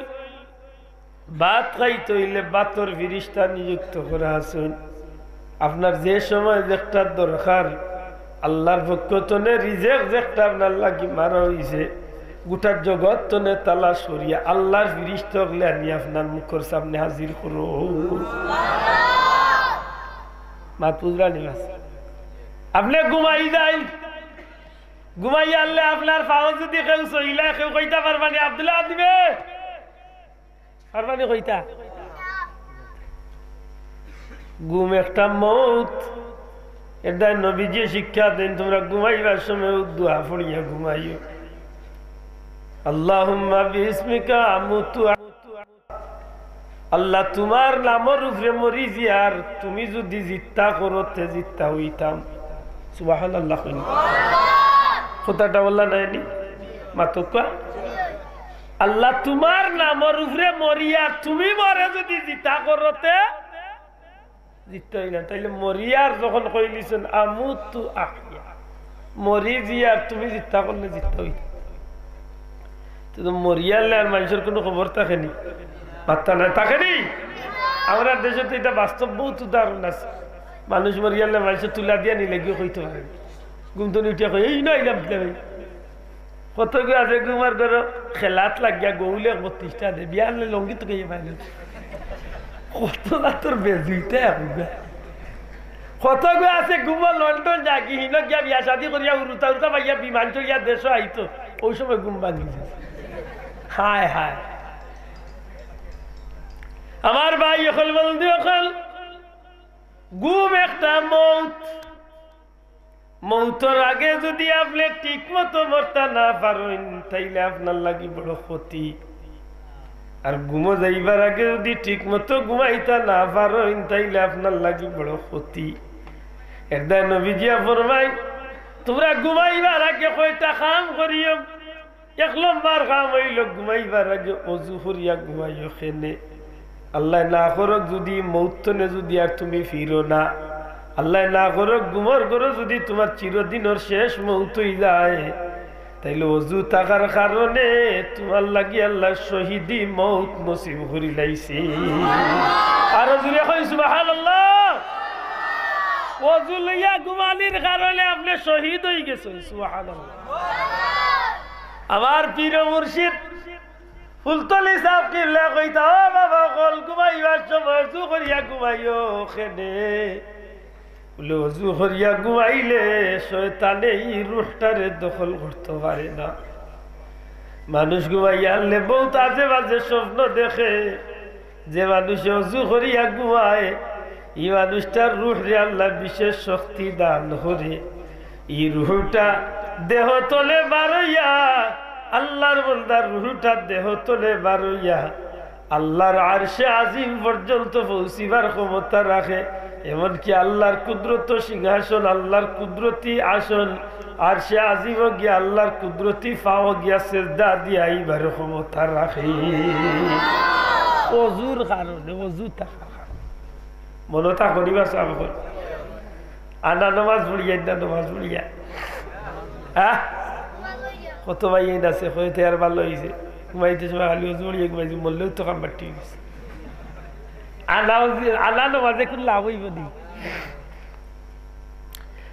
ভাত খাইতে অইলে ভাতর ফিরিস্তা নিযুক্ত করা আছে। আপনার যে সময় যেকটা দরকার, আল্লাহর পক্ষ তনে রিজেক যেকটা আপনার লাগি মারা অইছে, গোটা জগত তনে তালাশ করিয়া আল্লাহর ফিরিস্তা অকলে আনি আপনার মুখর সামনে হাজির করো। মাত বুঝরা নি মাত? আপনে ঘুমাই যাইন, ঘুমাই আনলে আপনার পাও যুদি কেউ ছইলায়, কেউ কইতা পারবা নি, "আব্দুল্লাহ আদিমে।" পারবা নি কইতা? ঘুম একটা মউত। এরদায় নবীজিয়ে শিক্ষা দেইন, তুমরা ঘুমাইবার সময় দোয়া পড়িয়া ঘুমাইও। আল্লাহুম্মা বিসমিকা আমুতু। আল্লাহ, তুমার নামর উপরে মরি যিয়ার, তুমি যুদি জিত্তা করো, তে জিত্তা অইতাম। সুবহানাল্লাহ কইন। কথাটা বললা নায় নি? মাতউক্কা। আল্লাহ, তুমার নামর উপরে মরিয়ার, তুমি মরে যুদি জিতা করো, তে জিত্তা অইলাম। তাইলে মরিয়ার যখন কইলিছইন, "আমুতু আহইয়া", মরি যিয়ার, তুমি জিত্তা করলে জিত্তা অইতাম। তে তো মরিয়ারলে আর মানষর কুনু খবর থাকে নি? পাত্তা নাই, থাকে নি? আমরার দেশো তো ইটা বাস্তব বউত উদাহরণ আছে। মানুষ মরিয়ারলে মানষে তুলা দিয়া নিলে গিয়া কইতো পারে নি। ঘুম তনে উঠিয়া কয়, "এই না, আইলাম কিতা ভাই?" কতগু আছে ঘুমর ঘরো খেলাত লাগিয়া গৌলে বত্রিশটা দে, বিয়ালে লঙ্গি তো গিয়া পাইল। কত জাতর বেজুইতা এখন। কতগু আছে ঘুমো লন্ডন যাগি, হিনো গিয়া বিয়া শাদি করিয়া উরুতা উরুতা পাইয়া বিমান চড়িয়া দেশো আইতো, অউ সময় ঘুম ভাঙ্গি যায়। হায় হায়। আমার ভাই অকল, বন্ধু অকল, ঘুম একটা মউত। মউতর আগে যুদি আপনে ঠিক মতো মরতা না পারইন, তাইলে আপনার লাগি বড় ক্ষতি। আর ঘুমো যাইবার আগে যুদি ঠিক মতো ঘুমাইতা না পারইন, তাইলে আপনার লাগি বড় ক্ষতি। এরদায় নবীজিয়ে ফরমাইন, তুমরা ঘুমাইবার আগে কয়টা কাম করিও। এক নম্বর কাম অইলো, ঘুমাইবার আগে অজু করিয়া ঘুমাইও। কেনে? আল্লায় না করউক যুদি মউত তনে যুদি আর তুমি ফিরো না, আল্লায় না করউক ঘুমর ঘরো যুদি তুমার চিরদিনর শেষ মউত অইযায়, তাইলে অজু থাকার কারণে তুমার লাগি আল্লায় শহীদি মউত নসিব করিলাইছে। আরো জুরে কইন সুবহানাল্লাহ। অজু লইয়া ঘুমানির কারণে আপনে শহীদ অইগেছইন। সুবহানাল্লাহ। আমার পীর ও মুর্শিদ ফুলতলি সাব কিবলা কইতা, "ও বাবা অকল, ঘুমাইবার সময় অজু করিয়া ঘুমাইও কেনে।" বুলে, "অজু করিয়া ঘুমাইলে শয়তানে ই রুহটারে দখল করতো পারে না।" মানুষ ঘুমাইয়া হারলে বউত আজে বাজে স্বপ্ন দেখে। যে মানুষে অজু করিয়া ঘুমায়, ই মানুষটার রুহরে আল্লায় বিশেষ শক্তি দান করে। ই রুহটা দেহ তনে বারইয়া, আল্লার বন্দার রুহটা দেহ তনে বারইয়া আল্লার আরশে আজিম পর্যন্ত পৌঁছিবার ক্ষমতা রাখে। এমনকি আল্লার কুদরত সিংহাসন, আল্লার কুদরতি আসন, আরশে আজিমও গিয়া আল্লার কুদরতি পাও গিয়া সেজদা দিয়া আইবার ক্ষমতা রাখে। অজুর কারণে, অজু থাকার কারণে। মনো থাকো নি বা সাব অকল? আনা নমাজ পড়িয়া, ইন্দা নমাজ পড়িয়া। হ্যাঁ? কত ভাইয়াইন আছে, কইতে আর ভালা অইছে। ঘুমাইতে সময় খালি অজু পড়িয়া ঘুমাইছে, মরলেও তো কাম বাট্টি অইছে। আনা অজু, আনা নমাজে কুন লাভ অইবো নি?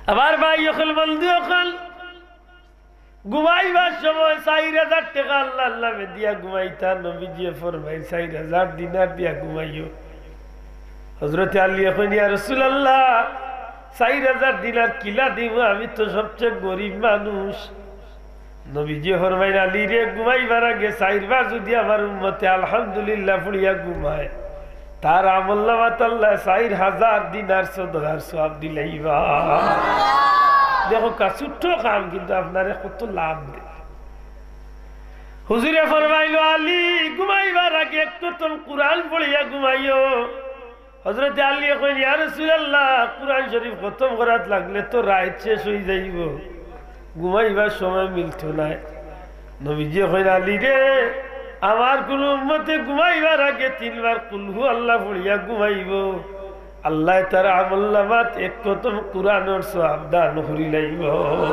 আমার ভাই অকল, বন্ধু অকল, ঘুমাইবার সময় চাইর হাজার টেকা আল্লার নামে দিয়া ঘুমাইতা। নবীজিয়ে ফরমাইন, "চাইর হাজার দিনার দিয়া ঘুমাইও।" হজরতে আলীয়ে কইন, "ইয়া রাসূলুল্লাহ, চাইর হাজার দিনার কিলা দিমু? আমি তো সবচেয়ে গরিব মানুষ।" নবীজিয়ে ফরমাইন, "আলীরে, ঘুমাইবার আগে চাইরবার যুদি আমার উম্মতে আলহামদুলিল্লাহ পড়িয়া ঘুমায়, তার আমলনামাত আল্লায় চাইর হাজার দিনার সদকার সওয়াব দিলাইবা।" দেখো কা, ছোট্ট কাম কিন্তু আপনারে কত লাভ দেয়। হুজুরে ফরমাইলো, "আলী, ঘুমাইবার আগে এক খতম কুরআন পড়িয়া ঘুমাইও।" হজরতে আলীয়ে কইন, "ইয়া রাসূলুল্লাহ, কুরআন শরীফ খতম করাত লাগলে তো রাইত শেষ অইযাইবো, ঘুমাইবার সময় মিলতো নায়।" নবীজিয়ে কইন, "আলীরে, আমার কুনু উম্মতে ঘুমাইবার আগে তিনবার কুলহু আল্লাহ পড়িয়া ঘুমাইবো, আল্লায় তার আমলনামাত এক খতম কুরআনর সওয়াব দান করিলাইবো।"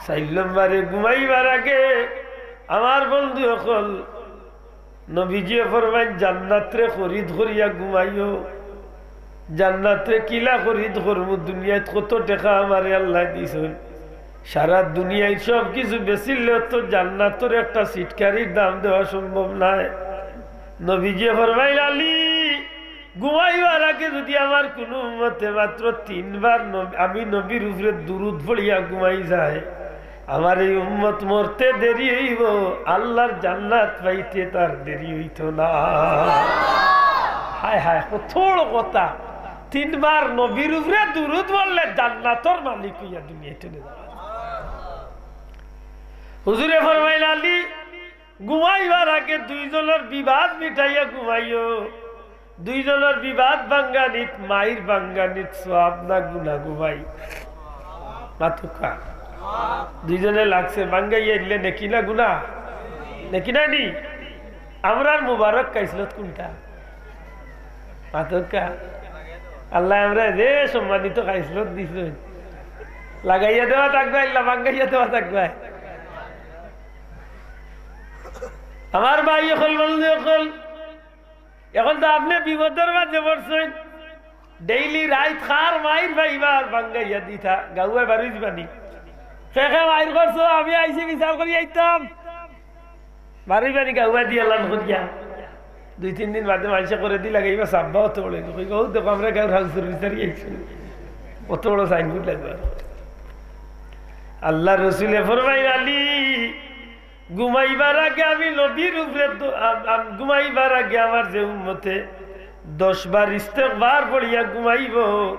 চাইর নম্বরে ঘুমাইবার আগে আমার বন্ধু অকল, নবীজিয়ে ফরমাইন, "জান্নাতরে খরিদ করিয়া ঘুমাইও।" জান্নাতরে কিলা খরিদ করমু? দুনিয়াত কত টেকা আমারে আল্লায় দিছইন, সারা দুনিয়ার সব কিছু বেচিলেও তো জান্নাতর একটা ছিটকারির দাম দেওয়া সম্ভব নায়। নবীজিয়ে ফরমাইন, "আলী, ঘুমাইবার আগে যুদি আমার কুনু উম্মতে মাত্র তিনবার নব-, আমি নবীর উপরে দুরুদ পড়িয়া ঘুমাই যায়, আমার এই উম্মত মরতে দেরি অইবো, আল্লার জান্নাত পাইতে তার দেরি অইতো না।" হায় হায়, কত বড় কথা। তিনবার নবীর উপরে দুরুদ পড়লে জান্নাতর মালিক অইয়া দুনিয়া থনে যাওয়া। হুজুরে ফরমাইলা, "আলী, ঘুমাইবার আগে দুইজনর বিবাদ মিটাইয়া ঘুমাইও।" দুইজনর বিবাদ ভাঙ্গানিত, মাইর ভাঙ্গানিত সওয়াব না গুনা ঘুমাই? মাতুক্কা। দুইজনে লাগছে, ভাঙ্গাইয়া দিলে নেকি না গুনা? নেকি না নি? আমরার মুবারক খাইছলত কুনটা? মাতুক্কা। আল্লায় আমরারে যে সম্মানিত খাইছলত দিছইন, লাগাইয়া দেওয়া থাকবায়, ইল্লা ভাঙ্গাইয়া দেওয়া থাকবায়। আমার ভাই অকল, বন্ধু অকল, এখন তো আপনে বিপদর মাঝে পড়ছইন। ডেইলি রাইত কার মাইর পাইবা আর ভাঙ্গাইয়া দিতা, গাউবায় বারইছ বানি। কে কে মাইর করছো, আমি আইছি বিচার করি আইতাম। বারইবানি গাউবায় দিয়া এলান করিয়া। দুই তিন দিন বাদে মানষে করে দি লাগাইবা, সাব্বা অত বড়। কইবা, "অউ দেখো, আমরার গাউর হাউসর বিচারি আইছি।" অত বড় সাইনবোর্ড লাগবা। আল্লার রসুলে ফরমাইন, "আলী, ঘুমাইবার আগে আমি নবীর উপরে দ-, আম-, আম-, ঘুমাইবার আগে আমার যে উম্মতে দশ বার ইস্তেগফার পড়িয়া ঘুমাইবো,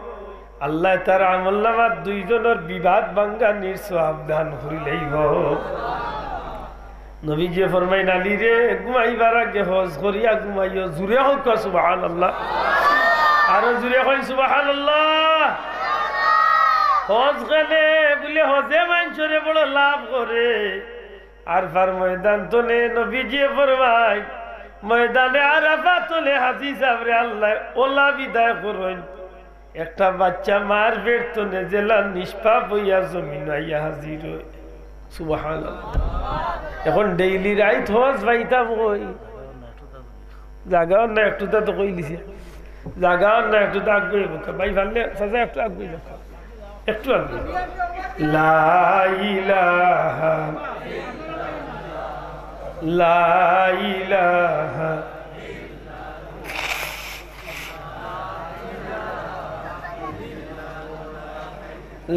আল্লায় তার আমলনামাত দুইজনর বিবাদ ভাঙ্গানির সওয়াব দান করিলাইবো।" নবীজিয়ে ফরমাইন, "আলীরে, ঘুমাইবার আগে হজ করিয়া ঘুমাইও।" জুরে কউক্কা সুবহানাল্লাহ। আরো জুরে কইন সুবহানাল্লাহ। হজ কেনে বুলে হজে মানষরে বড় লাভ করে। আরফার ময়দান থনে নবীজিয়ে ফরমাইন, ময়দানে আরাফা থনে হাজি সাবরে আল্লায় অলা বিদায় করইন। একটা বাইচ্চা মার পেট থনে যেলা নিষ্পাপ অইয়া জমিনো আইয়া হাজির অয়। সুবহানাল্লাহ। এখন ডেইলি রাইত হজ পাইতাম কই? জাগাও না, একটুতা তো কইলিছে। জাগা না, একটু আগুয়াই বউক্কা। ভাই, পারলে চাচা একটু আগুয়াই বউক্কা। একটু আগুয়াই। লা ইলাহা, লা ইলাহা,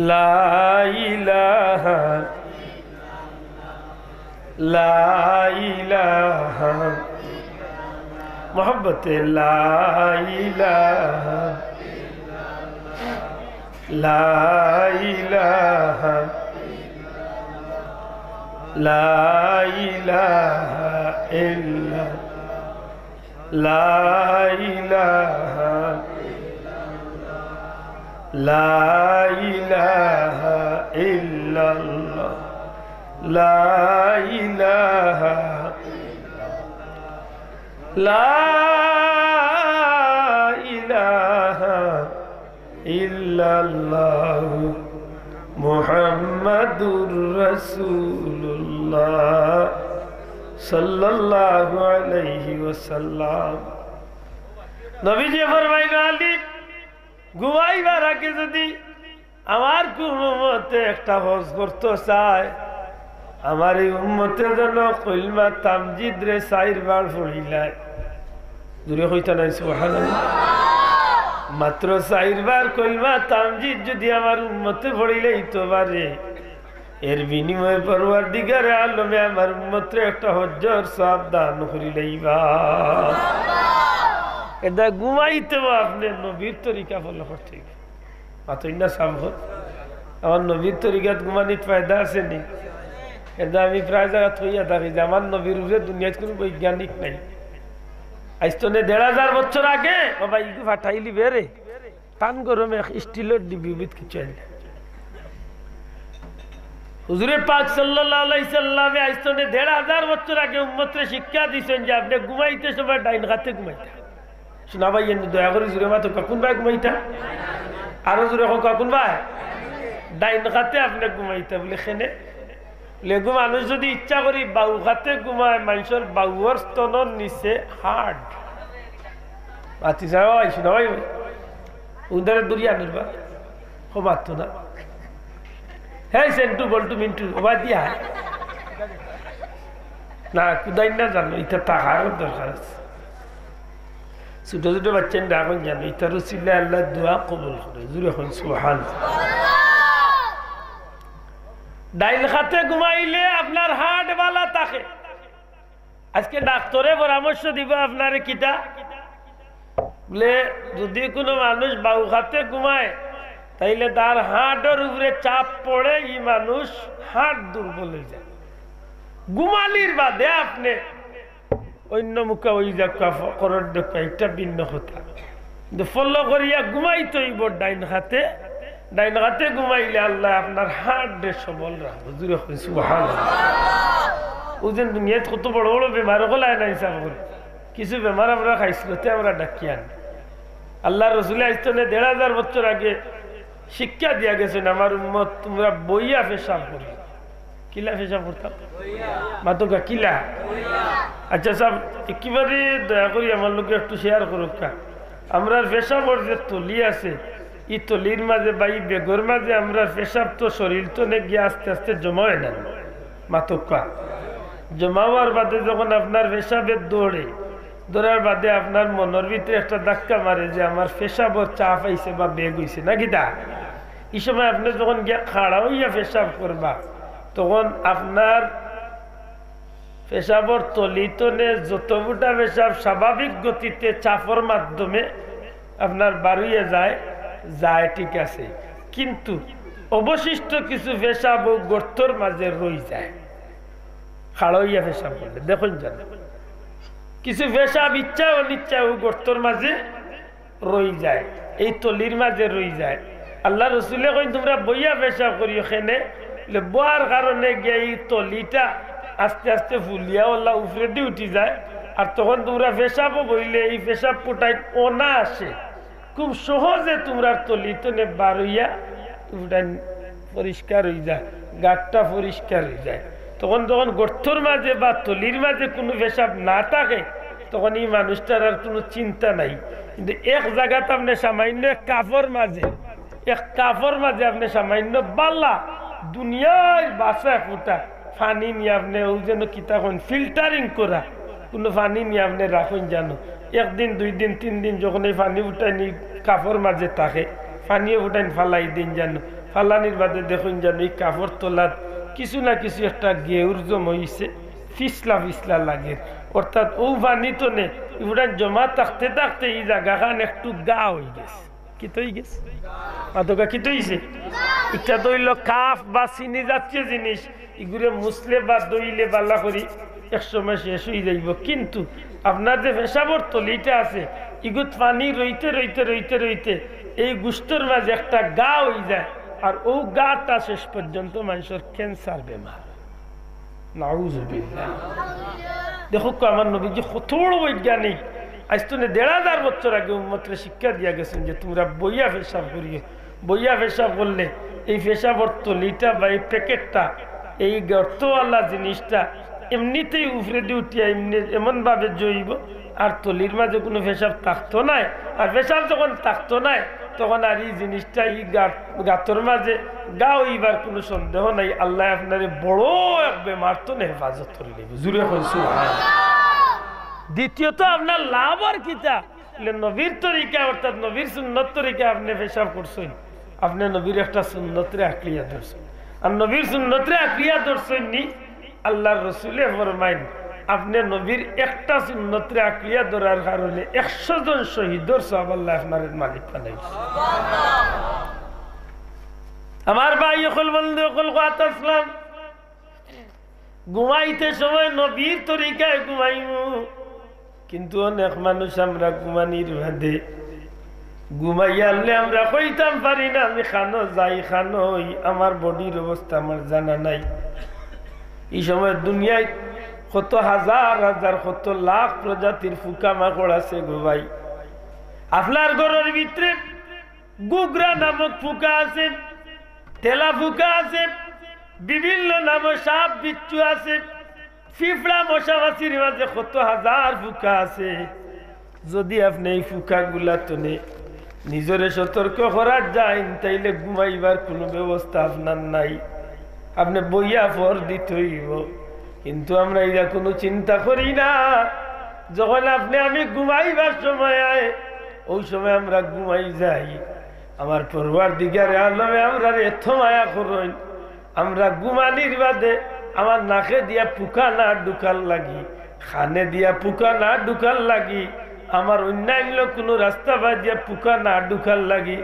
লা ইলাহা, লা ইলাহা, মহব্বতে লা ইলাহা, লা ইলাহা, লা ইলাহা ইল্লা, লা ইলাহা, লা ইলাহা ইল্লাল্লাহ, লা ইলাহা, লা ইলাহা ইল্লাল্লাহু মুহাম্মাদুর রাসূলুল্লাহ সাল্লাল্লাহু আলাইহি ওয়াসাল্লাম। নবীজি ফরমাইল, আলী, ঘুমাইবার আগে যদি আমার কুনু উম্মতে একটা হজ করতো চায়, আমার এই উম্মতে যেন কলমা তামজিদ রে চাইরবার পড়িলায়। জুরে কইতা নায় সুবহানাল্লাহ। মাত্র চাইরবার কলমা তামজিদ যদি আমার উম্মতে পড়িলাইতো পারে, এর বিনিময়ে পরওয়ারদিগারে আলমে আমার উম্মতরে একটা হজ্জর সওয়াব দান করিলাইবা। এরদায় ঘুমাইতেও আপনে নবীর তরিকা follow করতে অইবো। মাতইন না সাব অকল। আমার নবীর তরিকাত ঘুমানিত ফায়দা আছে নি? এরদায় আমি প্রায় জাগাত কইয়া থাকি যে আমার নবীর উপরে দুনিয়াত কুনু বৈজ্ঞানিক নাই। আইজ তনে দেড় হাজার বছর আগে বাবা ইগু ফাটাইলি বেরে, তান গরমে এক স্টিলর ডিবির ভিতর কিছু আইলে। হুজুরে পাক সাল্লাল্লাহু আলাইহি সাল্লামে আইজ তনে দেড় হাজার বছর আগে উম্মতরে শিক্ষা দিছইন যে আপনে ঘুমাইতে সময় ডাইন কাতে ঘুমাইতা। শুনা ভাই, এনে দয়া করি জুরে মাতউক্কা, কুন বায় ঘুমাইতা? আরো জুরে কউক্কা, কুন বায়? ডাইন কাতে আপনে ঘুমাইতা। বুলে, কেনে? বুলে, এগু মানুষ যদি ইচ্ছা করি বাউ কাতে ঘুমায়, মানষর বাউর স্তনর নিচে হাড়। বাতি যাও, আইসো না ভাই, উদারে দূরিয়া নির্বা। ও মাততো না। হেই সেন্টু, বল্টু, মিন্টু, ওবা দিয়া। না, কুদাই না জানো, ইতা থাকার দরকার আছে। ছোট ছোট বাচ্চাইন ডাকইন জানো, ইতার উসিলায় আল্লায় দোয়া কবুল করে। জুরে কইন সুবহান। ডাইন কাতে ঘুমাইলে আপনার হার্ট ভালা থাকে। আজকে ডাক্তরে পরামর্শ দিবা আপনারে কিতা? বুলে, যদি কুনু মানুষ বাউ কাতে ঘুমায়, তাইলে তার হার্টর উপরে চাপ পড়ে, ই মানুষ হার্ট দুর্বল অইযায়। ঘুমানির বাদে আপনে অইন্য মুখা অইযাউক্কা, ফ-, করর দেউক্কা, ইটা ভিন্ন কথা। কিন্তু follow করিয়া ঘুমাইতে অইবো ডাইন কাতে। ডাইন কাতে ঘুমাইলে আল্লায় আপনার হার্টরে সবল রাখবো। জুরে কইন সুবহানাল্লাহ। অউ যে দুনিয়াত কত বড় বড় বেমার অকল আয় না হিসাব করি। কিছু বেমার আমরা খাইছলতে আমরা ডাকিয়া আনি। আল্লার রসুলে আইজ তনে দেড় হাজার বছর আগে শিক্ষা দিয়া গেছইন, আমার উম্মত, তুমরা বইয়া পেশাব করিও। কিলা পেশাব করতাম? মাতউক্কা, কিলা? আচ্ছা সাব, একেবারে দয়া করি আমার লগে একটু share করউক্কা। আমরার পেশাবর যে তলি আছে, ই তলির মাঝে বা ই বেগর মাঝে আমরার পেশাব তো শরীল তনে গিয়া আস্তে আস্তে জমা অয় না। মাতউক্কা। জমা অওয়ার বাদে যখন আপনার পেশাবে দৌড়ে, দৌড়ার বাদে আপনার মনর ভিতরে একটা ধাক্কা মারে যে আমার পেশাবর চাপ আইছে বা বেগ অইছে, না কিতা? ই সময় আপনে যখন গিয়া খাড়া অইয়া পেশাব করবা, তখন আপনার পেশাবর তলি তনে যত ফুটা পেশাব স্বাভাবিক গতিতে চাপর মাধ্যমে আপনার বারইয়া যায়, যায় ঠিক আছে, কিন্তু অবশিষ্ট কিছু পেশাব অউ গর্তর মাঝে রইযায়। খাড়া অইয়া পেশাব করলে দেখইন জানো, কিছু পেশাব ইচ্ছা অনিচ্ছা অউ গর্তর মাঝে রইযায়, এই তলির মাঝে রইযায়। আল্লার রসুলে কইন, তুমরা বইয়া পেশাব করিও। কেনে? বুলে, বওয়ার কারণে গিয়া ই তলিটা আস্তে আস্তে ফুলিয়া অলা উপরেদি উঠিযায়। আর তখন তুমরা পেশাবো বইলে ই পেশাব ফুটাইন অনায়াসে খুব সহজে তুমরার তলি তনে বারইয়া ফুটাইন পরিষ্কার অইযায়, গাটটা পরিষ্কার অইযায়। তখন যখন গর্তর মাঝে বা তলির মাঝে কুনু পেশাব না থাকে, তখন ই মানুষটার আর কুনু চিন্তা নাই। কিন্তু এক জাগাত আপনে সামাইন্য এক কাফর মাঝে, এক কাফর মাঝে আপনে সামাইন্য বালা দুনিয়ার বাসা ফুটা পানি নিয়া আপনে অউ যেন কিতা কইন, ফিল্টারিং করা কুনু পানি নিয়া আপনে রাখইন জানো। একদিন, দুই দিন, তিন দিন যখন এই পানি উঠাইন ই কাফর মাঝে থাকে, পানিও উঠাইন ফালাই দিন জানো। ফালানির বাদে দেখইন জানো ই কাফর তলাত কিছু না কিছু একটা গেউর জম অইছে, ফিসলা ফিসলা লাগের। অর্থাৎ অউ পানি তনে ইগুলান জমা থাকতে থাকতে ই জাগাখান একটু গা অইগেছে। কিতা অইগেছে? মাতকা কিতা অইছে? ইটা তো অইলো কাফ বা চিনি জাতীয় জিনিস, ইগুরে মুছলে বা ধইলে বালা করি এক সময় শেষ অইযাইবো। কিন্তু আপনার যে পেশাবর তলিটা আছে, ইগুত পানি রইতে রইতে রইতে রইতে এই গুস্তর মাঝে একটা গা অইযায়, আর অউ গাটা শেষ পর্যন্ত মানষর ক্যান্সার বেমার। নাউজুবিল্লাহ। দেখউক্কা, আমার নবীজি কত বড় বৈজ্ঞানিক। আইজ তনে দেড় হাজার বছর আগে উম্মতরে শিক্ষা দিয়া গেছইন যে তুমরা বইয়া পেশাব করিও, বইয়া পেশাব করলে এই পেশাবর তলিটা বা এই প্যাকেটটা, এই গর্তওয়ালা জিনিসটা এমনিতেই উপরেদি উঠিয়া এমনি এমনভাবে জইবো, আর তলির মাঝে কুনু পেশাব থাকতো নায়। আর পেশাব যখন থাকতো নায়, তখন আর ই জিনিসটা ই গাত-, গাতর মাঝে গা অইবার কুনু সন্দেহ নাই। আল্লায় আপনারে বড় এক বেমার তনে হেফাজত করি লইবো। জুরে কইন সুবহান। দ্বিতীয়ত আপনার লাভ আর কিতা? বলে নবীর তরিকা, অর্থাৎ নবীর সুন্নত তরিকা আপনে পেশাব করছইন, আপনে নবীর একটা সুন্নতরে আঁকড়িয়া ধরছইন। আর নবীর সুন্নতরে আঁকড়িয়া ধরছইন নি, আল্লার রসুলে ফরমাইন, আপনে নবীর একটা সুন্নতরে আঁকড়িয়া ধরার কারণে একশো জন শহীদর সওয়াব আল্লায় আপনারে মালিক বানাইছে। আমার ভাই অকল, বন্ধু অকল, কওয়াত আছলাম, ঘুমাইতে সময় নবীর তরিকায় ঘুমাইমু। কিন্তু অনেক মানুষ আমরা ঘুমানির বাদে ঘুমাইয়া আরলে আমরা কইতাম পারি না, আমি খানো যাই, খানো অই, আমার বডির অবস্থা আমার জানা নাই। ই সময় দুনিয়াত কত হাজার হাজার, কত লাখ প্রজাতির ফুকা মাকড় আছে গো ভাই। আপনার ঘরর ভিতরে গুগরা নামক ফুকা আছে, তেলা ফুকা আছে, বিভিন্ন নামর সাপ বিচ্ছু আছে, ফিফড়া মশা মাছির মাঝে কত হাজার ফুকা আছে। যদি আপনে ই ফুকাগুলা তনে নিজরে সতর্ক করার যাইন, তাইলে ঘুমাইবার কুনু ব্যবস্থা আপনার নাই, আপনে বইয়া ফর দিতে অইবো। কিন্তু আমরা ইলা কুনু চিন্তা করি না। যখন আপনে আমি ঘুমাইবার সময় আয়, অউ সময় আমরা ঘুমাই যাই। আমার পরওয়ারদিগারে আলমে আমরারে এত মায়া করইন, আমরা ঘুমানির বাদে আমার নাকে দিয়া ফুকা না ঢুকার লাগি, কানে দিয়া ফুকা না ঢুকার লাগি, আমার অইন্যাইন্য কুনু রাস্তা বায় দিয়া ফুকা না ঢুকার লাগি,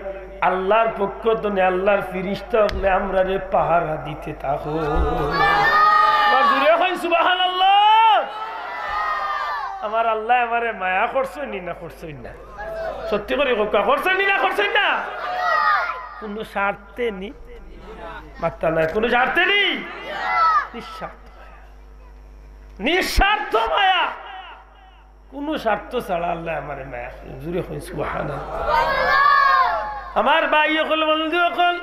আল্লার পক্ষ তনে আল্লার ফিরিস্তা অকলে আমরারে পাহারা দিতে থাকো। আমার জুরে কইন সুবহানাল্লাহ। আমার আল্লায় আমারে মায়া করছইন নি না করছইন না? সত্যি করি কউক্কা, করছইন নি না করছইন না? কুনু স্বার্থে নি, মাত্তা নাই, কুনু স্বার্থে নি, নিঃস্বার্থ মায়া। নিঃস্বার্থ মায়া, কুনু স্বার্থ ছাড়া আল্লায় আমারে মায়া করইন। জুরে কইন সুবহানাল্লাহ। আমার ভাই অকল, বন্ধু অকল,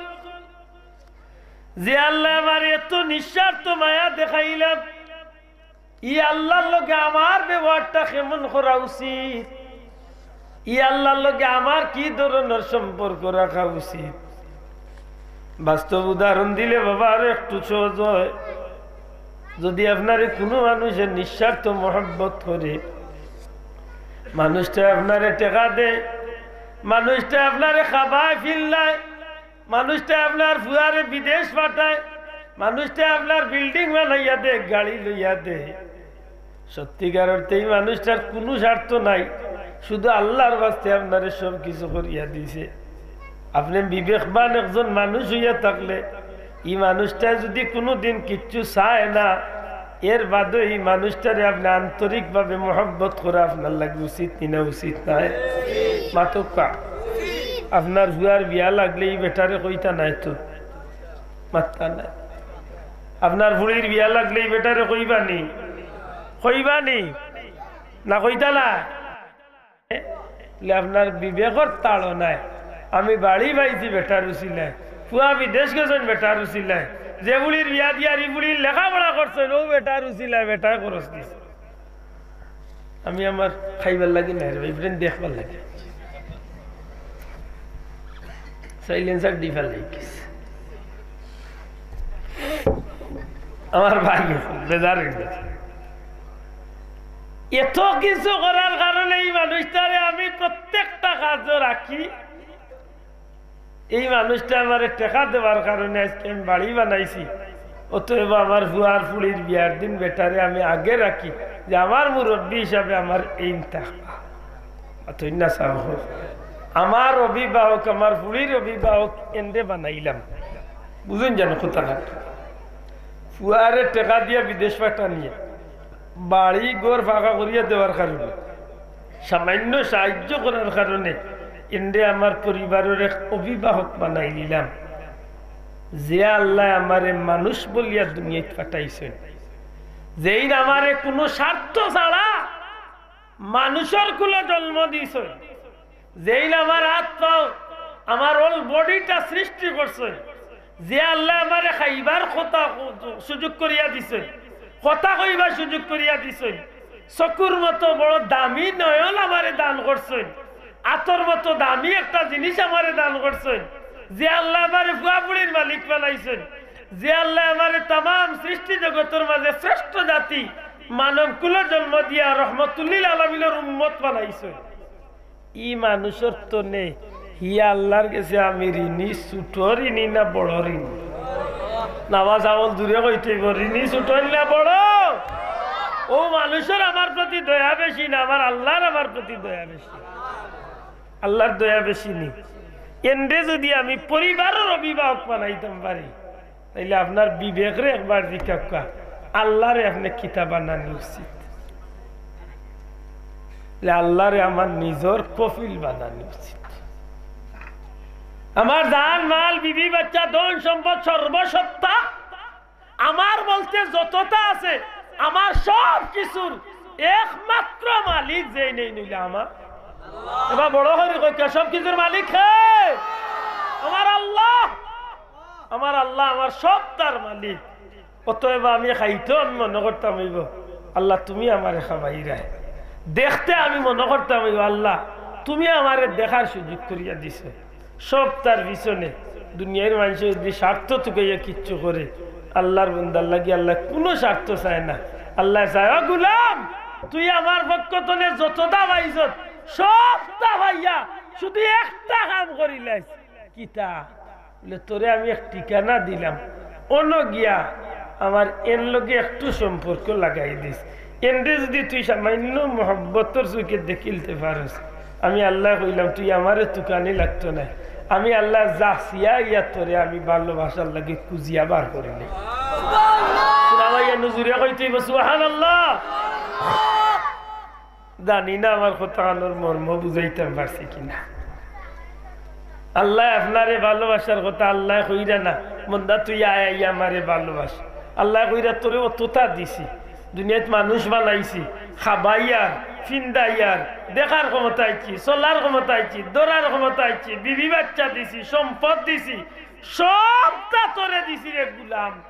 যে আল্লায় আমারে এত নিঃস্বার্থ মায়া দেখাইলা, ই আল্লার লগে আমার ব্যবহারটা কেমন করা উচিত? ই আল্লার লগে আমার কি ধরনর সম্পর্ক রাখা উচিত? বাস্তব উদাহরণ দিলে বাবা আরো একটু সহজ অয়। যদি আপনারে কুনু মানুষে নিঃস্বার্থ মহব্বত করে, মানুষটায় আপনারে টেকা দেয়, মানুষটায় আপনারে খাবায় ফিল্লায়, মানুষটায় আপনার ফুয়ারে বিদেশ পাঠায়, মানুষটায় আপনার বিল্ডিং বানাইয়া দেয়, গাড়ি লইয়া দেয়, সত্যিকার অর্থে ই মানুষটার কুনু স্বার্থ নাই, শুধু আল্লার ওয়াস্তে আপনারে সব কিছু করিয়া দিছে। আপনে বিবেকবান একজন মানুষ অইয়া থাকলে, ই মানুষটায় যদি কুনুদিন কিচ্ছু চায় না, এর বাদেও ই মানুষটারে আপনে আন্তরিকভাবে মহব্বত করা আপনার লাগি উচিত নি না উচিত নায়? মাতউক্কা। আপনার ফুয়ার বিয়া লাগলে ই বেটারে কইতা নায় তো? মাত্তা নাই। আপনার ফুড়ির বিয়া লাগলে ই বেটারে কইবা নি? কইবা নি? না কইতা না? বলে, আপনার বিবেকর তাড়নায় আমি বাড়ি পাইছি বেটার উছিলায়, ফুয়া বিদেশ গেছইন বেটার উছিলায়, যে ফুড়ির বিয়া দিয়ার ই ফুড়ির লেখাপড়া করছইন অউ বেটার উছিলায়, বেটায় খরচ দিছে। আমি আমার খাইবার লাগি নায় রে ভাই, ইভেন দেখবার লাগি। সাইলেন্সার ডিফার লাগিছে। আমার ভাই গেছে, বেজার অই গেছে। এত কিছু করার কারণে এই মানুষটারে আমি প্রত্যেকটা কাজও রাখি। এই মানুষটা আমারে টেকা দেওয়ার কারণে আজকে আমি বাড়ি বানাইছি। অতএব আমার ফুয়ার ফুড়ির বিয়ার দিন বেটারে আমি আগে রাখি, যে আমার মুরব্বি হিসাবে আমার এইন থাকবা। অতএব না চাও হোক। আমার অভিভাবক, আমার ফুড়ির অভিভাবক এনরে বানাইলাম। বুঝইন জানো কথাটা? ফুয়ারে টেকা দিয়া বিদেশ পাঠানিয়া, বাড়ি ঘর ফাঁকা করিয়া দেওয়ার কারণে, সামান্য সাহায্য করার কারণে এনরে আমার পরিবারর এক অভিভাবক বানাই নিলাম। যে আল্লায় আমারে মানুষ বলিয়া দুনিয়াত পাঠাইছইন, যেইন আমারে কুনু স্বার্থ ছাড়া মানুষর কুলো জন্ম দিছইন, যেইন আমার আত পাও, আমার whole বডিটা সৃষ্টি করছইন, যে আল্লায় আমারে খাইবার কথা সুযোগ করিয়া দিছইন, কথা কইবার সুযোগ করিয়া দিছইন, চকুর মতো বড় দামি নয়ন আমারে দান করছইন, আতর মতো দামি একটা জিনিস আমারে দান করছইন, যে আল্লায় আমারে ফুয়া ফুড়ির মালিক বানাইছইন, যে আল্লায় আমারে তামাম সৃষ্টি জগতর মাঝে শ্রেষ্ঠ জাতি মানব কুলো জন্ম দিয়া রহমতুল্লিল আলামিনর উম্মত বানাইছইন, ই মানুষর তনে হি আল্লার গেছে আমি ঋণী, ছোট ঋণী না বড় ঋণী? নামাজ আমল জুরে কইতে অইবো, ঋণী ছোট না বড়? অউ মানুষর আমার প্রতি দয়া বেশি না, আমার আল্লার আমার প্রতি দয়া বেশি? আল্লার দয়া বেশি নি? এনরে যুদি আমি পরিবারর অভিভাবক বানাইতাম পারি, তাইলে আপনার বিবেকরে একবার জিকাউক্কা, আল্লারে আপনে কিতা বানানি উচিত? তাইলে আল্লারে আমার নিজর কফিল বানানি উচিত। আমার জান মাল, বিবি বাচ্চা, ধন সম্পদ, সর্বসত্তা আমার বলতে যততা আছে, আমার সব কিছুর একমাত্র মালিক যেইন, এইন অইলা আমার। এবার বড় করি কইউক্কা, সব কিছুর মালিক কে? আমার আল্লাহ। আমার আল্লাহ আমার সবতার মালিক। অতএব আমি খাইতো আমি মনো করতাম অইবো, আল্লাহ তুমি আমারে খাবাইরায়। দেখতে আমি মনো করতাম অইবো, আল্লাহ তুমি আমারে দেখার সুযোগ করিয়া দিছো। সবতার পিছনে দুনিয়ার মানষে যুদি স্বার্থ তুকাইয়া কিচ্ছু করে, আল্লার বন্দার লাগি আল্লায় কুনু স্বার্থ চায় না। আল্লায় চায়, "ও গুলাম, তুই আমার পক্ষ তনে যততা পাইছত, সবতা পাইয়া শুধু একটা কাম করিলাইছ।" কিতা? বলে, "তোরে আমি এক ঠিকানা দিলাম, অনো গিয়া আমার এন লগে একটু সম্পর্ক লাগাই দিস। এনরে যুদি তুই সামান্য মহব্বতর চউখে দেখিলতে পারস, আমি আল্লায় কইলাম, তুই আমারে তুকানি লাগতো নায়, আমি আল্লায় যাচিয়া ইয়া তোরে আমি ভালোবাসার লাগি খুজিয়া বার করিলাই।" সুবহানাল্লাহ। জুরে কইতে অইবো, সুবহানাল্লাহ। জানি না আমার কথাখানর মর্ম বুঝাইতাম পারছি কিনা। আল্লায় আপনারে ভালোবাসার কথা আল্লায় কইরা না, "বন্দা তুই আয়, আইয়া আমারে ভালোবাস।" আল্লায় কইরা, "তোরে অততা দিছি, দুনিয়াত মানুষ বানাইছি, খাবাইয়ার, ফিন্দাইয়ার, দেখার ক্ষমতা দিছি, চলার ক্ষমতা দিছি, ধরার ক্ষমতা দিছি, বিবি বাচ্চা দিছি, সম্পদ দিছি, সবতা তোরে দিছি রে গুলাম।"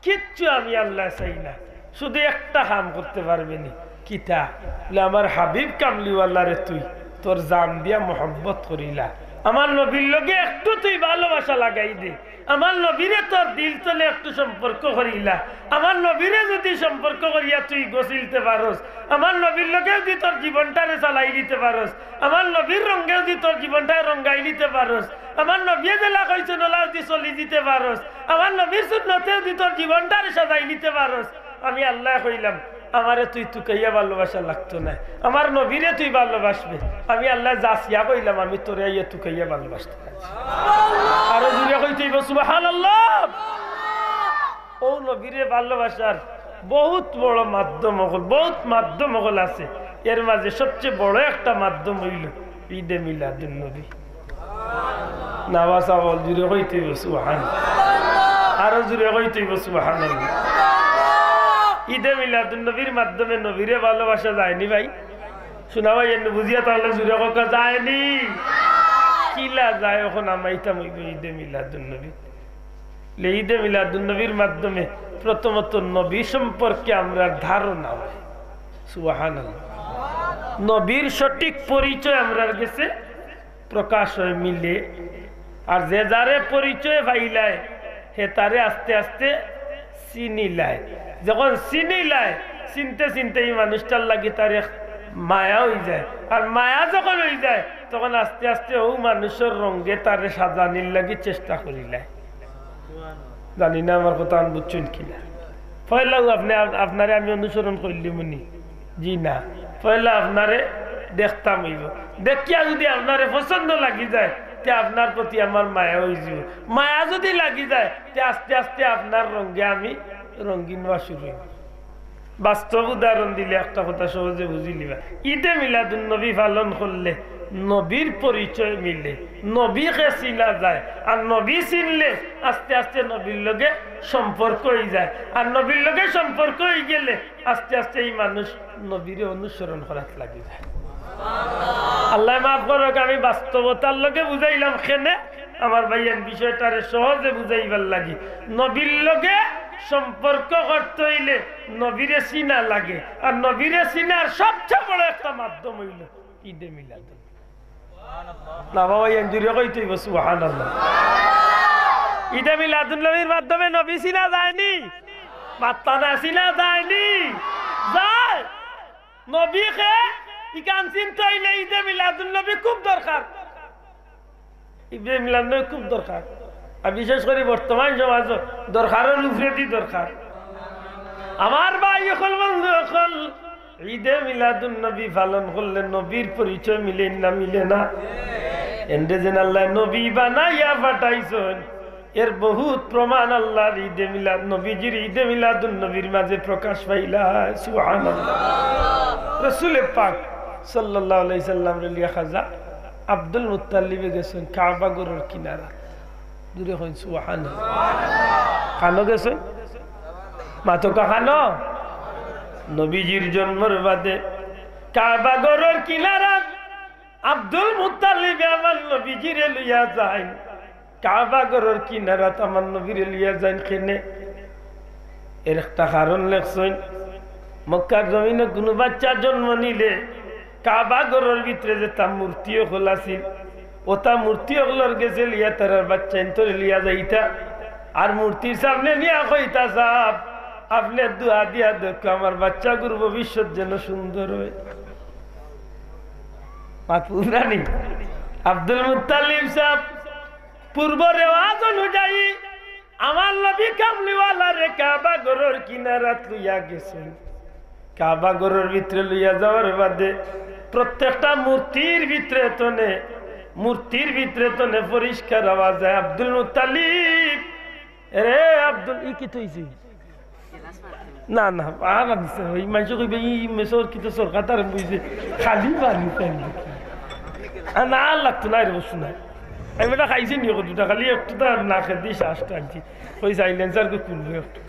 কিচ্ছু আমি আল্লায় চাই না, শুধু একটা কাম করতে পারবে নি। কিতা? বলে, "আমার হাবিব কামলিওয়ালারে তুই তোর জান দিয়া মহব্বত করিলা, আমার নবীর লগে একটু তুই ভালোবাসা লাগাই দে, আমার নবীরে তোর দিল তনে একটু সম্পর্ক করিলা, আমার নবীরে যুদি সম্পর্ক করিয়া তুই গছিলতে পারস, আমার নবীর লগে যুদি তোর জীবনটারে চালাই দিতে পারস, আমার নবীর রঙে যুদি তোর জীবনটারে রঙাই দিতে পারস, আমার নবীয়ে যেলা কইছইন অলা যুদি চলি দিতে পারস, আমার নবীর সুন্নতে যুদি তোর জীবনটারে সাজাই নিতে পারস, আমি আল্লায় কইলাম, আমারে তুই তুকাইয়া ভালোবাসা লাগতো নায়, আমার নবীরে তুই ভালোবাসবে। আমি আল্লায় যাচিয়া কইলাম, আমি তোরে আইয়া তুকাইয়া ভালোবাসতে পারছি।" আরো জুরে কইতে অইবো, সুবহানাল্লাহ। অউ নবীরে ভালোবাসার বউত বড় মাধ্যম অকল, বউত মাধ্যম অকল আছে। এর মাঝে সবচেয়ে বড় একটা মাধ্যম অইলো ঈদে মিলাদুন নবী। নামাজ আমল জুরে কইতে অইবো সুবহানাল্লাহ। আরো জুরে কইতে অইবো সুবহানাল্লাহ। ঈদে মিলাদুন নবীর মাধ্যমে নবীরে ভালোবাসা যায়নি ভাই? শুনা ভাই, এমনি বুঝিয়া তাহলে জুরে কউক্কা যায়নি? কিলা যায়? অখন আমাইতাম অইবো ঈদে মিলাদুন নবী। লে ঈদে মিলাদুন নবীর মাধ্যমে প্রথমত নবী সম্পর্কে আমরার ধারণা অয়। সুবহানাল্লাহ। নবীর সঠিক পরিচয় আমরার গেছে প্রকাশ অয়, মিলে। আর যে যারে পরিচয় পাইলায়, হে তারে আস্তে আস্তে চিনিলায়। যখন চিনিলায়, চিনতে চিনতে ই মানুষটার লাগি তার এক মায়া অইযায়। আর মায়া যখন অইযায়, তখন আস্তে আস্তে অউ মানুষর রঙে তারে সাজানির লাগি চেষ্টা করিলায়। জানি না আমার কথা আপনে বুঝছইন কিনা। পয়লাউ আপনে, আপ-, আপনারে আমি অনুসরণ করলিমুনি? জি না। পয়লা আপনারে দেখতাম অইবো। দেখিয়া যুদি আপনারে পছন্দ লাগি যায়, তে আপনার প্রতি আমার মায়া অইযিবো। মায়া যুদি লাগি যায়, তে আস্তে আস্তে আপনার রঙে আমি রঙিন অওয়া শুরু অইবো। বাস্তব উদাহরণ দিলে একটা কথা সহজে বুঝিলিবা। ঈদে মিলাদুন নবী পালন করলে নবীর পরিচয় মিলে, নবীকে চিনা যায়। আর নবী চিনলে আস্তে আস্তে নবীর লগে সম্পর্ক অইযায়। আর নবীর লগে সম্পর্ক অইগেলে আস্তে আস্তে ই মানুষ নবীরে অনুসরণ করাত লাগি যায়। আল্লায় মাফ করউক, আমি বাস্তবতার লগে বুঝাইলাম কেনে, আমার ভাইয়াইন বিষয়টারে সহজে বুঝাইবার লাগি। নবীর লগে সম্পর্ক করতে অইলে নবীরে চিনা লাগে, আর নবীরে চিনার সবচেয়ে বড় একটা মাধ্যম অইলো ঈদে মিলাদ। না বাবা, এনজুরে কইতে অইবো সুবহানাল্লাহ। ঈদে মিলাদুন নবীর মাধ্যমে নবী চিনা যায়নি? মাত্তা না, চিনা যায়নি? যায়। নবীকে ইখান চিনতে অইলে ঈদে মিলাদুন নবী খুব দরকার। ঈদে মিলাদ নয়, খুব দরকার। আর বিশেষ করি বর্তমান সমাজো দরকারর উপরেদি দরকার। আমার ভাই অকল, বন্ধু অকল, ঈদে মিলাদুন নবী পালন করলে নবীর পরিচয় মিলে না, মিলে না? এনরে যেন আল্লায় নবী বানাইয়া পাঠাইছইন, এর বহুত প্রমাণ আল্লার ঈদে মিলাদ, নবীজির ঈদে মিলাদুন নবীর মাঝে প্রকাশ পাইলায়। সুবহানাল্লাহ। রসুলে পাক সাল্লাল্লাহু আলাইহি সাল্লামরে লইয়া খাজা আব্দুল মুত্তালিবে গেছইন কাবা ঘরর কিনারা। জুরে কইন সুবহানাল্লাহ। কানো গেছইন? মাতউক্কা কানো? নবীজির জন্মর বাদে কাবা ঘরর কিনারাত আব্দুল মুত্তালিবে আমার নবীজিরে লইয়া যাইন। কাবা ঘরর কিনারাত আমার নবীরে লইয়া যাইন কেনে? এর একটা কারণ লেখছইন। মক্কার জমিনো কুনু বাচ্চা জন্ম নিলে কাবা ঘরর ভিতরে যেতা মূর্তি অকল আছিল, অতা মূর্তি অকলর গেছে লইয়া তারার বাচ্চাইন্তরে লইয়া যাইতা। আর মূর্তির সামনে নিয়া কইতা, "সাব, আপনে দোয়া দিয়া দেখো আমার বাচ্চাগুর ভবিষ্যৎ যেন সুন্দর অয়।" মাত বুঝরানি? আব্দুল মুত্তালিব সাব পূর্ব রেওয়াজ অনুযায়ী আমার নবী কামলিওয়ালারে কাবা ঘরর কিনারাত লইয়া গেছইন। কাবা ঘরর ভিতরে লইয়া যাওয়ার বাদে প্রত্যেকটা মূর্তির ভিতরে তনে, মূর্তির ভিতরে তনে পরিষ্কার আওয়াজ যায়, "আব্দুল মুত্তালিব, এরে আব্দুল, ই কিতা অইছে?" না, না, আর আনিছে না। ই মানষে কইবা, "ই মেসর কিতা সরকার তার বইছে, খালি পানি পানি।" আর না, আর লাগতো না, এরে বসু না। আমি বেটা খাইছি নি, কতটা খালি একটু তার না খেতে শ্বাস টানছি। ওই সাইলেন্সার কো খুলবে একটু।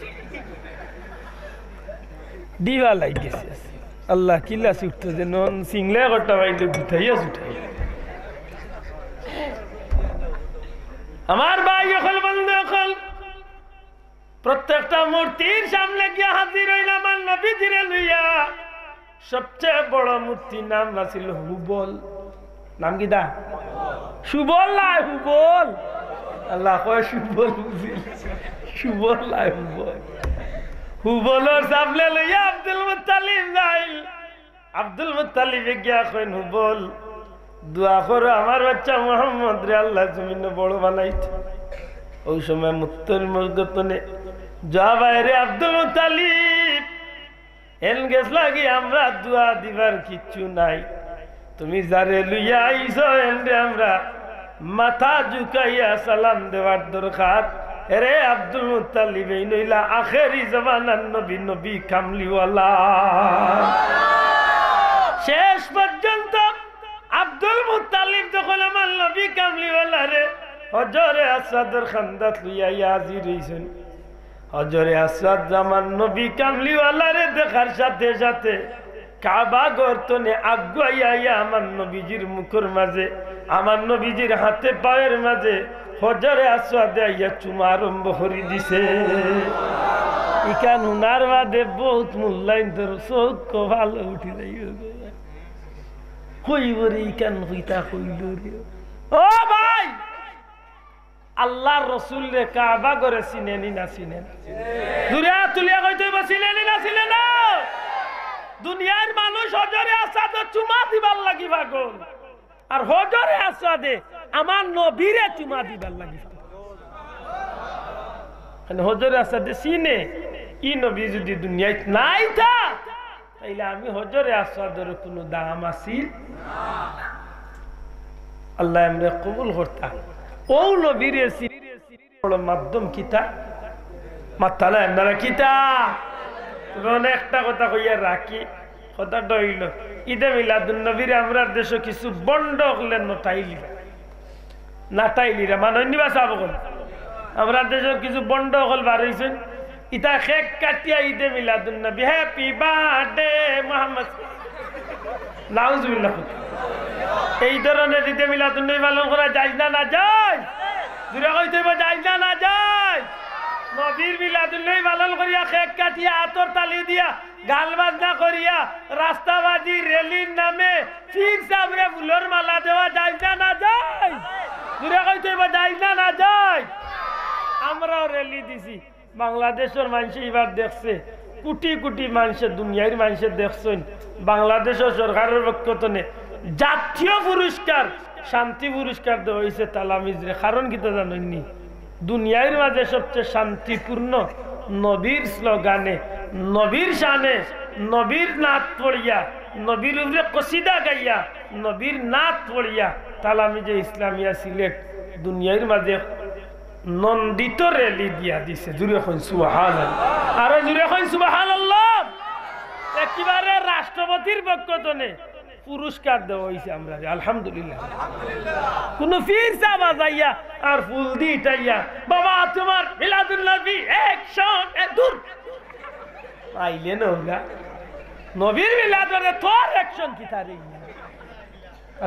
দিবা লাগ গেছে। আল্লাহ, কিলা ছুটতো যে নন সিংলা একটা পাইলে গুতাইয়া ছুটাই। আমার ভাই অকল, বন্ধু অকল, প্রত্যেকটা মূর্তির সামনে গিয়া হাজির অইলা আমার নবীজিরে লইয়া। সবচেয়ে বড় মূর্তির নাম আছিল হুবল। নাম কিতা? সুবল নায়, হুবল। আল্লাহ কয় সুবল বুঝি। সুবল নায়, হুবল। হুবলর সামনে লইয়া আব্দুল মুত্তালিব যাইল। আব্দুল মুত্তালিবে গিয়া কইন, "হুবল, দোয়া করো আমার বাচ্চা মোহাম্মদরে আল্লায় জমিনো বড় বানাইতা।" ওই সময় মূর্তির মধ্যে তনে জবাব আয়, "রে আব্দুল মুত্তালিব, এন গেছ লাগি আমরা দোয়া দিবার কিচ্ছু নাই। তুমি যারে লইয়া আইছো, এনরে আমরা মাথা ঝুকাইয়া সালাম দেওয়ার দরকার। এরে আব্দুল মুত্তালিব, এইন অইলা আখেরি জমানার নবী, নবী কামলিওয়ালা।" শেষ পর্যন্ত আব্দুল মুত্তালিব যখন আমার নবী কামলিওয়ালারে হজরে আসওয়াদর কান্দাত লইয়া আইয়া হাজির অইছইন, হজরে আসওয়াদ আমার নবী কামলিওয়ালারে দেখার সাথে সাথে কাবা ঘর তনে আগুয়াইয়া আইয়া আমার নবীজির মুখর মাঝে, আমার নবীজির হাতে পাওর মাঝে হজরে আসওয়াদে আইয়া চুমা আরম্ভ করি দিছে। ইখান হুনার বাদে বহুত মূল্যায়ন তোর চউখ কপালো উঠি যাইবো। কইবো রে, ইখান কিতা কইলো রে? ও ভাই, আল্লার রসুলরে কাবা ঘরে চিনে নি না চিনে না? জুরে আত তুলিয়া কইতে অইবো, চিনে নি না চিনে না? দুনিয়ার মানুষ হজরে আসওয়াদো চুমা দিবার লাগি পাগল, আর হজরে আসওয়াদে আমার নবীরে চুমা দিবার লাগি পাগল। মানে হজরে আসওয়াদে চিনে, ই নবী যুদি দুনিয়াত না আইতা, তাইলে আমি হজরে আসওয়াদর কুনু দাম আছিল না। আল্লায় আমরারে কবুল করতা। অউ নবীরে চিনার বড় মাধ্যম কিতা? মাতইন না আপনারা কিতা? তবে অনে একটা কথা কইয়া রাখি, কথাটা অইলো, ইদে মিলাদুন নবীরে আমরার দেশো কিছু ভন্ড অকলে নাটাইলিরা। নাটাইলিরা, মানইন নি বা সাব অকল? আমরার দেশর কিছু ভন্ড অকল বার অইছইন, ইতা কেক কাটিয়া ইদে মিলাদুন নবী, হ্যাপি বার্থডে মোহাম্মদ, নাউজুবিল্লাহ। এই ধরনের ইদে মিলাদুন নবী পালন করা জায়েজ না নাজায়েজ? জুরে কইতে অইবো, জায়েজ না নাজায়েজ? নবীর মিলাদুন নবী পালন করিয়া কেক কাটিয়া আতর তালি দিয়া গান বাজনা করিয়া রাস্তাবাজি র‍্যালির নামে পীর সাবরে ফুলর মালা দেওয়া জায়েজ না নাজায়েজ? জুরে কইতে অইবো, জায়েজ না নাজায়েজ? আমরাও র‍্যালি দিছি। বাংলাদেশর মানষে ইবার দেখছে, কুটি কুটি মানষে, দুনিয়ার মানষে দেখছইন, বাংলাদেশর সরকারর পক্ষ তনে জাতীয় পুরস্কার, শান্তি পুরস্কার দেওয়া অইছে তালামিজরে। কারণ কিতা জানইন নি? দুনিয়ার মাঝে সবচেয়ে শান্তিপূর্ণ নবীর স্লোগানে, নবীর শানে, নবীর নাত পড়িয়া, নবীর উপরে কসিদা গাইয়া, নবীর নাত পড়িয়া তালামিজে ইসলামিয়া সিলেট দুনিয়ার মাঝে নন্দিত র‍্যালি দিয়া দিছে। জুরে কইন সুবহানাল্লাহ। আরো জুরে কইন সুবহানাল্লাহ। একেবারে রাষ্ট্রপতির পক্ষ তনে পুরস্কার দেওয়া অইছে আমরারে, আলহামদুলিল্লাহ। কুনু পীর সাব আজাইয়া আর ফুল দি ইটাইয়া, "বাবা, তুমার মিলাদুন নবী একশো এ দূর।" আইলে না ওরা। নবীর মিলাদ মানে তোর একশো কিতা রে?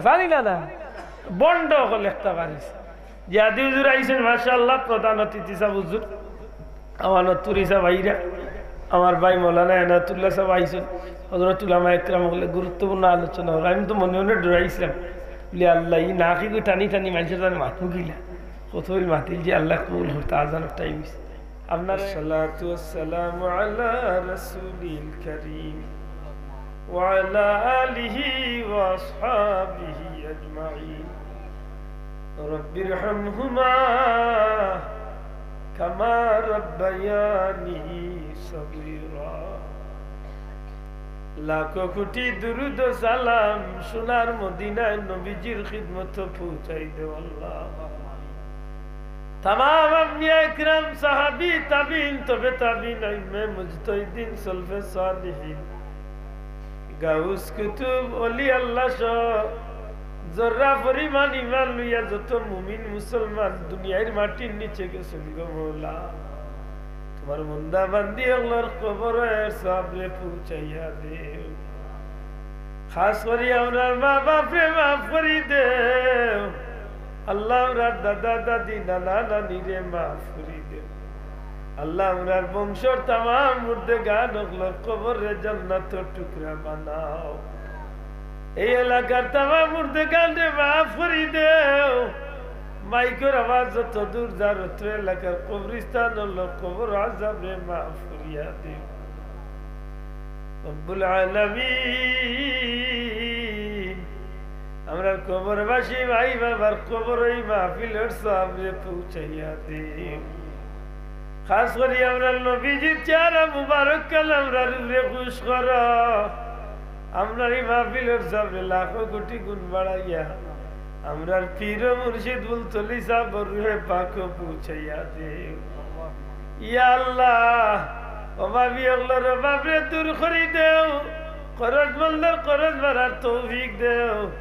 জানি না, না। ভন্ড অকল একটা বাড়িছে। জিয়াদি হুজুর আইছইন, মাশাআল্লাহ, প্রধান অতিথি সাব হুজুর। আমানতপুরি সাব আইরা, আমার ভাই মৌলানা এনায়েতুল্লাহ সাব আইছইন, হযরত উলামা একরাম অকলে গুরুত্বপূর্ণ আলোচনা অইলো। আমি তো মনে মনে ডরাইছলাম, বলি, "আল্লাহ, ই নাকি গো টানি টানি মানষর জানে মাতমু কিলা?" কত বলি মাতিল যে আল্লাহ কবুল করতা, আজানর টাইম অইছে। আপনার الصلاة والسلام على رسول الكريم وعلى آله وأصحابه أجمعين. رب ارحمهما كما ربياني صغيرا. লাখো কোটি দুরুদ ও সালাম সোনার মদিনায় নবীজির খিদমতো পৌঁছাই দেও আল্লাহ। তামাম আম্বিয়া একরাম, সাহাবী, তাবিঈন, তবে তাবিঈন, আইম্মায়ে মুজতাহিদিন, সলফে সালিহিন, গাউস কুতুব, অলি আল্লাহ সহ জর্রা পরিমাণ ঈমান লইয়া যত মুমিন মুসলমান দুনিয়ার মাটির নিচে গেছইন গো মওলা, তুমার বান্দা বান্দি অকলর কবরর সওয়াবরে পৌঁছাইয়া দেও। খাস করি আমরার মা বাপরে মাফ করি দেও। আল্লাহ, আমরার দাদা দাদি, নানা নানিরে মাফ করি দেও। আল্লাহ, আমরার বংশর তামাম মুর্দেগান অকলর কবররে জান্নাতর টুকরা বানাও। এই এলাকার তামাম মুর্দেগানরে মাফ করি দেও। মাইকর আওয়াজ যত দূর যার, অত্র এলাকার কবরস্থান অকলর কবর আজাবরে মাফ করিয়া দেও। রব্বুল আলামিন, আমরার কবরবাসী ভাই বাবার কবরো ই মাহফিলর সওয়াবরে পৌঁছাইয়া দেও। খাস করি আমরার নবীজির চেহারা মুবারক খান আমরার উপরে খুশ করো। আমরার ই মাহফিলর সওয়াবরে লাখো কোটি গুণ বাড়াইয়া আমরার পীর ও মুর্শিদ ফুলতলি সাবর রুহে পাকো পৌঁছাইয়া দেও। ইয়া আল্লাহ, অভাবী অকলর অভাবরে দূর করি দেও, করজমন্দর করজ বাড়ার তৌফিক দেও,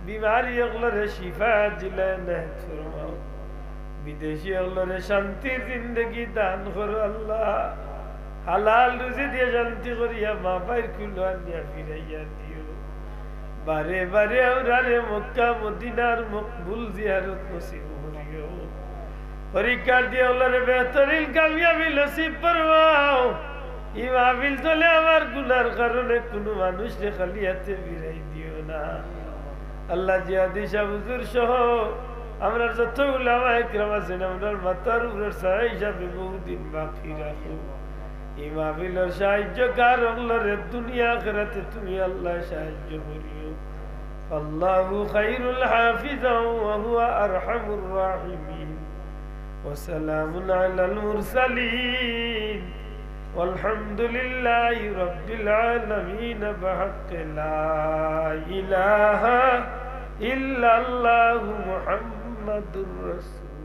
বিমারি অকলরে শিফা আজিলা এনায়েত ফরমাও, বিদেশি অকলরে শান্তির জিন্দেগি দান করো আল্লাহ। হালাল রুজি দিয়া শান্তি করিয়া মা ভাইর কুলো আনিয়া ফিরাইয়া দিও। বারে বারে আমরারে মক্কা মদিনার মকবুল জিয়ারত নসিব করিও। পরীক্ষার্থী অকলরে বেহতরিন কামিয়াবি নসিব ফরমাও। ই মাহফিল তলে আমার গুনার কারণে কুনু মানুষরে খালি আতে ফিরাই দিও না। আল্লাহ জিয়াদি সাহেব হুজুর সহ আমরার যত উলামা একরাম আছেন, আমরার মাথার উপরে ছায়া হিসাবে বহুদিন বাকি রাখো। এই মাহফিলর সাহায্যকার অকলরে দুনিয়া আখিরাতে তুমি আল্লাহ সাহায্য করিও। আল্লাহু খাইরুল হাফিজা ওয়া হুয়া আরহামুর রাহিমিন। وسلام على المرسلين والحمد لله رب العالمين بحق لا إله إلا الله محمد رسول